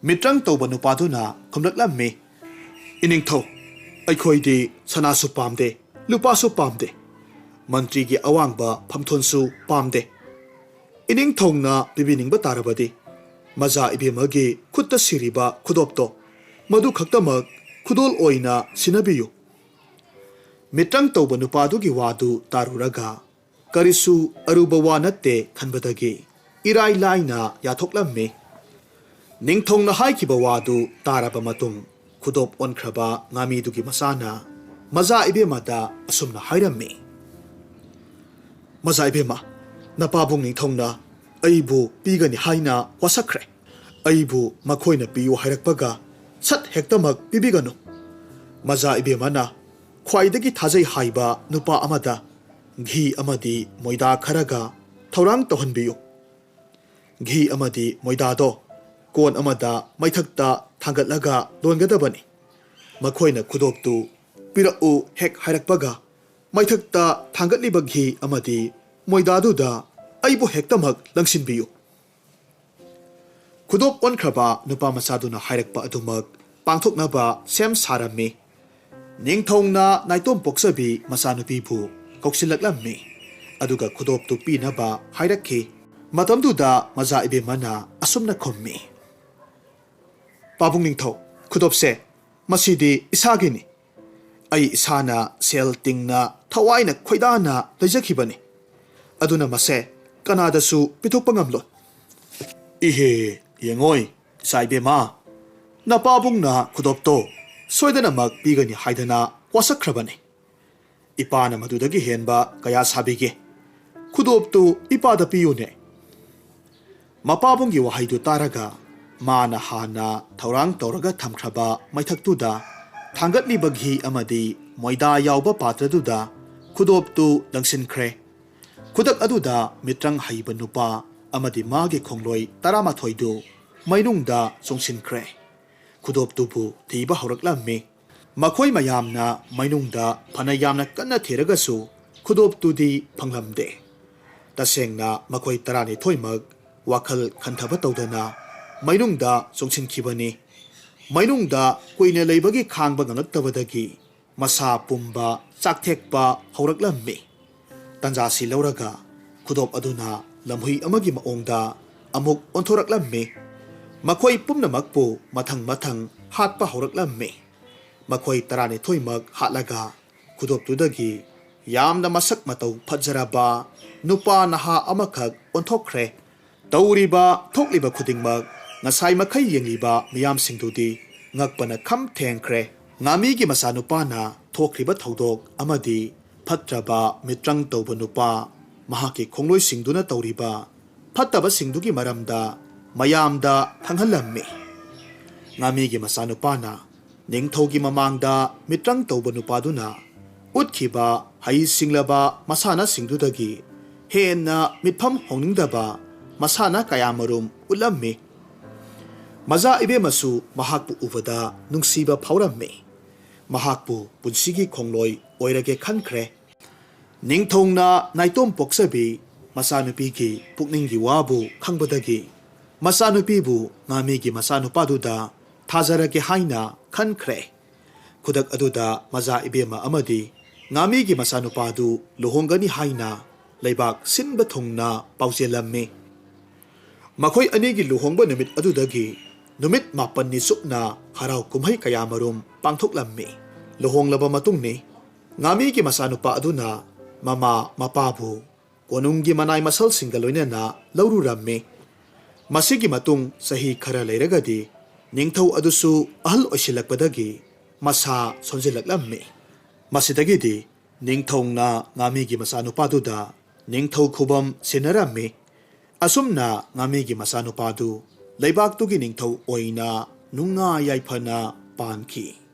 ꯃꯤꯇ꯭ꯔꯪ ꯇꯧꯕ ꯅꯨꯄꯥꯗꯨꯅ ꯈꯨꯝꯂꯛꯂꯝꯃꯤ, "ꯏꯅꯤꯡꯊꯧ, ꯑꯩꯈꯣꯏꯗꯤ ꯁꯅꯥꯁꯨ ꯄꯥꯝꯗꯦ, ꯂꯨꯄꯥꯁꯨ ꯄꯥꯝꯗꯦ, ꯃꯟꯇ꯭ꯔꯤꯒꯤ ꯑꯋꯥꯡꯕ ꯐꯝꯊꯣꯟꯁꯨ ꯄꯥꯝꯗꯦ꯫ ꯏꯅꯤꯡꯊꯧꯅ ꯄꯤꯕꯤꯅꯤꯡꯕ ꯇꯥꯔꯕꯗꯤ, ꯃꯖꯥ ꯏꯕꯦꯝꯃꯒꯤ ꯈꯨꯠꯇ ꯁꯤꯔꯤꯕ ꯈꯨꯗꯣꯞꯇꯣ, ꯃꯗꯨ ꯈꯛꯇꯃꯛ ꯈꯨꯗꯣꯜ ꯑꯣꯏꯅ ꯁꯤꯟꯅꯕꯤꯌꯨ꯫" ꯃꯤꯇ꯭ꯔꯪ ꯇꯧꯕ ꯅꯨꯄꯥꯗꯨꯒꯤ ꯋꯥꯗꯨ ꯇꯥꯔꯨꯔꯒ ꯀꯔꯤꯁꯨ ꯑꯔꯨꯕ ꯋꯥ ꯅꯠꯇꯦ ꯈꯟꯕꯗꯒꯤ ꯏꯔꯥꯏ ꯂꯥꯏꯅ ꯌꯥꯊꯣꯛꯂꯝꯃꯤ꯫ ꯅꯤꯡꯊꯧꯅ ꯍꯥꯏꯈꯤꯕ ꯋꯥꯗꯨ ꯇꯥꯔꯕ ꯃꯇꯨꯡ, ꯈꯨꯗꯣꯞ ꯑꯣꯟꯈ꯭ꯔꯕ ꯉꯥꯃꯤꯗꯨꯒꯤ ꯃꯆꯥꯅ ꯃꯖꯥ ꯏꯕꯦꯝꯃꯗ ꯑꯁꯨꯝꯅ ꯍꯥꯏꯔꯝꯃꯤ, "ꯃꯖꯥ ꯏꯕꯦꯝꯃ, ꯅꯄꯥꯕꯨꯡ ꯅꯤꯡꯊꯧꯅ ꯑꯩꯕꯨ ꯄꯤꯒꯅꯤ ꯍꯥꯏꯅ ꯋꯥꯁꯛꯈ꯭ꯔꯦ꯫ ꯑꯩꯕꯨ ꯃꯈꯣꯏꯅ ꯄꯤꯌꯨ ꯍꯥꯏꯔꯛꯄꯒ ꯁꯠ ꯍꯦꯛꯇꯃꯛ ꯄꯤꯕꯤꯒꯅꯨ꯫ ꯃꯖꯥ ꯏꯕꯦꯝꯃꯅ ꯈ꯭ꯋꯥꯏꯗꯒꯤ ꯊꯥꯖꯩ ꯍꯥꯏꯕ ꯅꯨꯄꯥ ꯑꯃꯗ ꯘꯤ ꯑꯃꯗꯤ ꯃꯣꯏꯗꯥ ꯈꯔꯒ ꯊꯧꯔꯥꯡ ꯇꯧꯍꯟꯕꯤꯌꯨ꯫ ꯘꯤ ꯑꯃꯗꯤ ꯃꯣꯏꯗꯥꯗꯣ ꯀꯣꯟ ꯑꯃꯗ ꯃꯩꯊꯛꯇ ꯊꯥꯡꯒꯠꯂꯒ ꯂꯣꯟꯒꯗꯕꯅꯤ꯫ ꯃꯈꯣꯏꯅ ꯈꯨꯗꯣꯞꯇꯨ ꯄꯤꯔꯛꯎ ꯍꯦꯛ ꯍꯥꯏꯔꯛꯄꯒ, ꯃꯩꯊꯛꯇ ꯊꯥꯡꯒꯠꯂꯤꯕ ꯘꯤ ꯑꯃꯗꯤ ꯃꯣꯏꯗꯥꯗꯨꯗ ꯑꯩꯕꯨ ꯍꯦꯛꯇꯃꯛ ꯂꯪꯁꯤꯟꯕꯤꯌꯨ꯫" ꯈꯨꯗꯣꯞ ꯑꯣꯟꯈ꯭ꯔꯕ ꯅꯨꯄꯥ ꯃꯆꯥꯗꯨꯅ ꯍꯥꯏꯔꯛꯄ ꯑꯗꯨꯃꯛ ꯄꯥꯡꯊꯣꯛꯅꯕ ꯁꯦꯝ ꯁꯥꯔꯝꯃꯤ꯫ ꯅꯤꯡꯊꯧꯅ ꯅꯥꯏꯇꯣꯝ ꯄꯣꯛꯆꯕꯤ ꯃꯆꯥꯅꯨꯄꯤꯕꯨ ꯀꯧꯁꯤꯜꯂꯛꯂꯝꯃꯤ, ꯑꯗꯨꯒ ꯈꯨꯗꯣꯞꯇꯨ ꯄꯤꯅꯕ ꯍꯥꯏꯔꯛꯈꯤ꯫ ꯃꯇꯝꯗꯨꯗ ꯃꯖꯥ ꯏꯕꯦꯝꯃꯅ ꯑꯁꯨꯝꯅ ꯈꯨꯝꯃꯤ, "ꯄꯥꯕꯨꯡ ꯅꯤꯡꯊꯧ, ꯈꯨꯗꯣꯞꯁꯦ ꯃꯁꯤꯗꯤ ꯏꯁꯥꯒꯤꯅꯤ꯫ ꯑꯩ ꯏꯁꯥꯅ ꯁꯦꯜ ꯇꯤꯡꯅ ꯊꯋꯥꯏꯅ ꯈꯣꯏꯗꯥꯅ ꯂꯩꯖꯈꯤꯕꯅꯤ꯫ ꯑꯗꯨꯅ ꯃꯁꯦ ꯀꯅꯥꯗꯁꯨ ꯄꯤꯊꯣꯛꯄ ꯉꯝꯂꯣꯏ꯫" "ꯏꯍꯦ, "ꯌꯦꯡꯉꯣꯏ, ꯏꯆꯥ ꯏꯕꯦꯝꯃ, ꯅꯄꯥꯕꯨꯡꯅ ꯈꯨꯗꯣꯞꯇꯣ ꯁꯣꯏꯗꯅꯃꯛ ꯄꯤꯒꯅꯤ ꯍꯥꯏꯗꯅ ꯋꯥꯁꯛꯈ꯭ꯔꯕꯅꯤ꯫ ꯏꯄꯥꯅ ꯃꯗꯨꯗꯒꯤ ꯍꯦꯟꯕ ꯀꯌꯥ ꯁꯥꯕꯤꯒꯦ? ꯈꯨꯗꯣꯞꯇꯨ ꯏꯄꯥꯗ ꯄꯤꯌꯨꯅꯦ꯫" ꯃꯄꯥꯕꯨꯡꯒꯤ ꯋꯥꯍꯩꯗꯨ ꯇꯥꯔꯒ ꯃꯥꯅ ꯍꯥꯟꯅ ꯊꯧꯔꯥꯡ ꯇꯧꯔꯒ ꯊꯝꯈ꯭ꯔꯕ ꯃꯩꯊꯛꯇꯨꯗ ꯊꯥꯡꯒꯠꯂꯤꯕ ꯘꯤ ꯑꯃꯗꯤ ꯃꯣꯏꯗꯥ ꯌꯥꯎꯕ ꯄꯥꯇ꯭ꯔꯗꯨꯗ ꯈꯨꯗꯣꯞꯇꯨ ꯂꯪꯁꯤꯟꯈ꯭ꯔꯦ꯫ ꯈꯨꯗꯛ ꯑꯗꯨꯗ ꯃꯤꯇ꯭ꯔꯪ ꯍꯩꯕ ꯅꯨꯄꯥ ꯑꯃꯗꯤ ꯃꯥꯒꯤ ꯈꯣꯡꯂꯣꯏ ꯇꯔꯥꯃꯥꯊꯣꯏꯗꯨ ꯃꯩꯅꯨꯡꯗ ꯆꯣꯡꯁꯤꯟꯈ꯭ꯔꯦ꯫ ꯈꯨꯗꯣꯞꯇꯨꯕꯨ ꯊꯤꯕ ꯍꯧꯔꯛꯂꯝꯃꯤ꯫ ꯃꯈꯣꯏ ꯃꯌꯥꯝꯅ ꯃꯩꯅꯨꯡꯗ ꯐꯅ ꯌꯥꯝꯅ ꯀꯟꯅ ꯊꯤꯔꯒꯁꯨ ꯈꯨꯗꯣꯞꯇꯨꯗꯤ ꯐꯪꯂꯝꯗꯦ꯫ ꯇꯁꯦꯡꯅ ꯃꯈꯣꯏ ꯇꯔꯥꯅꯤꯊꯣꯏꯃꯛ ꯋꯥꯈꯜ ꯈꯟꯊꯕ ꯇꯧꯗꯅ ꯃꯩꯅꯨꯡꯗ ꯆꯣꯡꯁꯤꯟꯈꯤꯕꯅꯤ꯫ ꯃꯩꯅꯨꯡꯗ ꯀꯨꯏꯅ ꯂꯩꯕꯒꯤ ꯈꯥꯡꯕ ꯉꯝꯂꯛꯇꯕꯗꯒꯤ ꯃꯁꯥ ꯄꯨꯝꯕ ꯆꯥꯛꯊꯦꯛꯄ ꯍꯧꯔꯛꯂꯝꯃꯤ꯫ ꯇꯟꯖꯥꯁꯤ ꯂꯧꯔꯒ ꯈꯨꯗꯣꯞ ꯑꯗꯨꯅ ꯂꯝꯍꯨꯏ ꯑꯃꯒꯤ ꯃꯑꯣꯡꯗ ꯑꯃꯨꯛ ꯑꯣꯟꯊꯣꯔꯛꯂꯝꯃꯤ꯫ ꯃꯈꯣꯏ ꯄꯨꯝꯅꯃꯛꯄꯨ ꯃꯊꯪ ꯃꯊꯪ ꯍꯥꯠꯄ ꯍꯧꯔꯛꯂꯝꯃꯤ꯫ ꯃꯈꯣꯏ ꯇꯔꯥꯅꯤꯊꯣꯏꯃꯛ ꯍꯥꯠꯂꯒ ꯈꯨꯗꯣꯞꯇꯨꯗꯒꯤ ꯌꯥꯝꯅ ꯃꯁꯛ ꯃꯇꯧ ꯐꯖꯔꯕ ꯅꯨꯄꯥ ꯅꯍꯥ ꯑꯃꯈꯛ ꯑꯣꯟꯊꯣꯛꯈ꯭ꯔꯦ꯫ ꯇꯧꯔꯤꯕ ꯊꯣꯛꯂꯤꯕ ꯈꯨꯗꯤꯡꯃꯛ ꯉꯁꯥꯏ ꯃꯈꯩ ꯌꯦꯡꯂꯤꯕ ꯃꯤꯌꯥꯝꯁꯤꯡꯗꯨꯗꯤ ꯉꯛꯄꯅ ꯈꯝ ꯊꯦꯡꯈ꯭ꯔꯦ꯫ ꯉꯥꯃꯤꯒꯤ ꯃꯆꯥꯅꯨꯄꯥꯅ ꯊꯣꯛꯈ꯭ꯔꯤꯕ ꯊꯧꯗꯣꯛ ꯑꯃꯗꯤ ꯐꯠꯇ꯭ꯔꯕ ꯃꯤꯇ꯭ꯔꯪ ꯇꯧꯕ ꯅꯨꯄꯥ, ꯃꯍꯥꯛꯀꯤ ꯈꯣꯡꯂꯣꯏꯁꯤꯡꯗꯨꯅ ꯇꯧꯔꯤꯕ ꯐꯠꯇꯕꯁꯤꯡꯗꯨꯒꯤ ꯃꯔꯝꯗ ꯃꯌꯥꯝꯗ ꯈꯪꯍꯜꯂꯝꯃꯤ꯫ ꯉꯥꯃꯤꯒꯤ ꯃꯆꯥꯅꯨꯄꯥꯅ ꯅꯤꯡꯊꯧꯒꯤ ꯃꯃꯥꯡꯗ ꯃꯤꯇ꯭ꯔꯪ ꯇꯧꯕ ꯅꯨꯄꯥꯗꯨꯅ ꯎꯠꯈꯤꯕ ꯍꯩ ꯁꯤꯡꯂꯕ ꯃꯁꯥꯟꯅꯁꯤꯡꯗꯨꯗꯒꯤ ꯍꯦꯟꯅ ꯃꯤꯠꯐꯝ ꯍꯣꯡꯅꯤꯡꯗꯕ ꯃꯁꯥꯟꯅ ꯀꯌꯥꯃꯔꯨꯝ ꯎꯠꯂꯝꯃꯤ꯫ ꯃꯖꯥ ꯏꯕꯦꯝꯃꯁꯨ ꯃꯍꯥꯛꯄꯨ ꯎꯕꯗ ꯅꯨꯡꯁꯤꯕ ꯐꯥꯎꯔꯝꯃꯤ꯫ ꯃꯍꯥꯛꯄꯨ ꯄꯨꯟꯁꯤꯒꯤ ꯈꯣꯡꯂꯣꯏ ꯑꯣꯏꯔꯒꯦ ꯈꯟꯈ꯭ꯔꯦ꯫ ꯅꯤꯡꯊꯧꯅ ꯅꯥꯏꯇꯣꯝ ꯄꯣꯛꯆꯕꯤ ꯃꯆꯥꯅꯨꯄꯤꯒꯤ ꯄꯨꯛꯅꯤꯡꯒꯤ ꯋꯥꯕꯨ ꯈꯪꯕꯗꯒꯤ ꯃꯆꯥꯅꯨꯄꯤꯕꯨ ꯉꯥꯃꯤꯒꯤ ꯃꯆꯥꯅꯨꯄꯥꯗꯨꯗ ꯊꯥꯖꯔꯒꯦ ꯍꯥꯏꯅ ꯈꯟꯈ꯭ꯔꯦ꯫ ꯈꯨꯗꯛ ꯑꯗꯨꯗ ꯃꯖꯥ ꯏꯕꯦꯝꯃ ꯑꯃꯗꯤ ꯉꯥꯃꯤꯒꯤ ꯃꯆꯥꯅꯨꯄꯥꯗꯨ ꯂꯨꯍꯣꯡꯒꯅꯤ ꯍꯥꯏꯅ ꯂꯩꯕꯥꯛ ꯁꯤꯟꯕ ꯊꯨꯡꯅ ꯄꯥꯎꯖꯦꯜꯂꯝꯃꯤ꯫ ꯃꯈꯣꯏ ꯑꯅꯤꯒꯤ ꯂꯨꯍꯣꯡꯕ ꯅꯨꯃꯤꯠ ꯑꯗꯨꯗꯒꯤ ꯅꯨꯃꯤꯠ ꯃꯥꯄꯟꯅꯤ ꯆꯨꯞꯅ ꯍꯔꯥꯎ ꯀꯨꯝꯍꯩ ꯀꯌꯥꯃꯔꯨꯝ ꯄꯥꯡꯊꯣꯛꯂꯝꯃꯤ꯫ ꯂꯨꯍꯣꯡꯂꯕ ꯃꯇꯨꯡꯅꯤ꯫ ꯉꯥꯃꯤꯒꯤ ꯃꯆꯥꯅꯨꯄꯥ ꯑꯗꯨꯅ ꯃꯃꯥ ꯃꯄꯥꯕꯨ ꯀꯣꯅꯨꯡꯒꯤ ꯃꯅꯥꯏ ꯃꯁꯜꯁꯤꯡꯒ ꯂꯣꯏꯅꯅ ꯂꯧꯔꯨꯔꯝꯃꯤ꯫ ꯃꯁꯤꯒꯤ ꯃꯇꯨꯡ ꯆꯍꯤ ꯈꯔ ꯂꯩꯔꯒꯗꯤ ꯅꯤꯡꯊꯧ ꯑꯗꯨꯁꯨ ꯑꯍꯜ ꯑꯣꯏꯁꯤꯜꯂꯛꯄꯗꯒꯤ ꯃꯁꯥ ꯁꯣꯟꯖꯤꯜꯂꯛꯂꯝꯃꯤ꯫ ꯃꯁꯤꯗꯒꯤꯗꯤ ꯅꯤꯡꯊꯧꯅ ꯉꯥꯃꯤꯒꯤ ꯃꯆꯥꯅꯨꯄꯥꯗꯨꯗ ꯅꯤꯡꯊꯧ ꯈꯨꯕꯝ ꯁꯤꯟꯅꯔꯝꯃꯤ꯫ ꯑꯁꯨꯝꯅ ꯉꯥꯃꯤꯒꯤ ꯃꯆꯥꯅꯨꯄꯥꯗꯨ ꯂꯩꯕꯥꯛꯇꯨꯒꯤ ꯅꯤꯡꯊꯧ ꯑꯣꯏꯅ ꯅꯨꯡꯉꯥꯏ ꯌꯥꯏꯐꯅ ꯄꯥꯟꯈꯤ꯫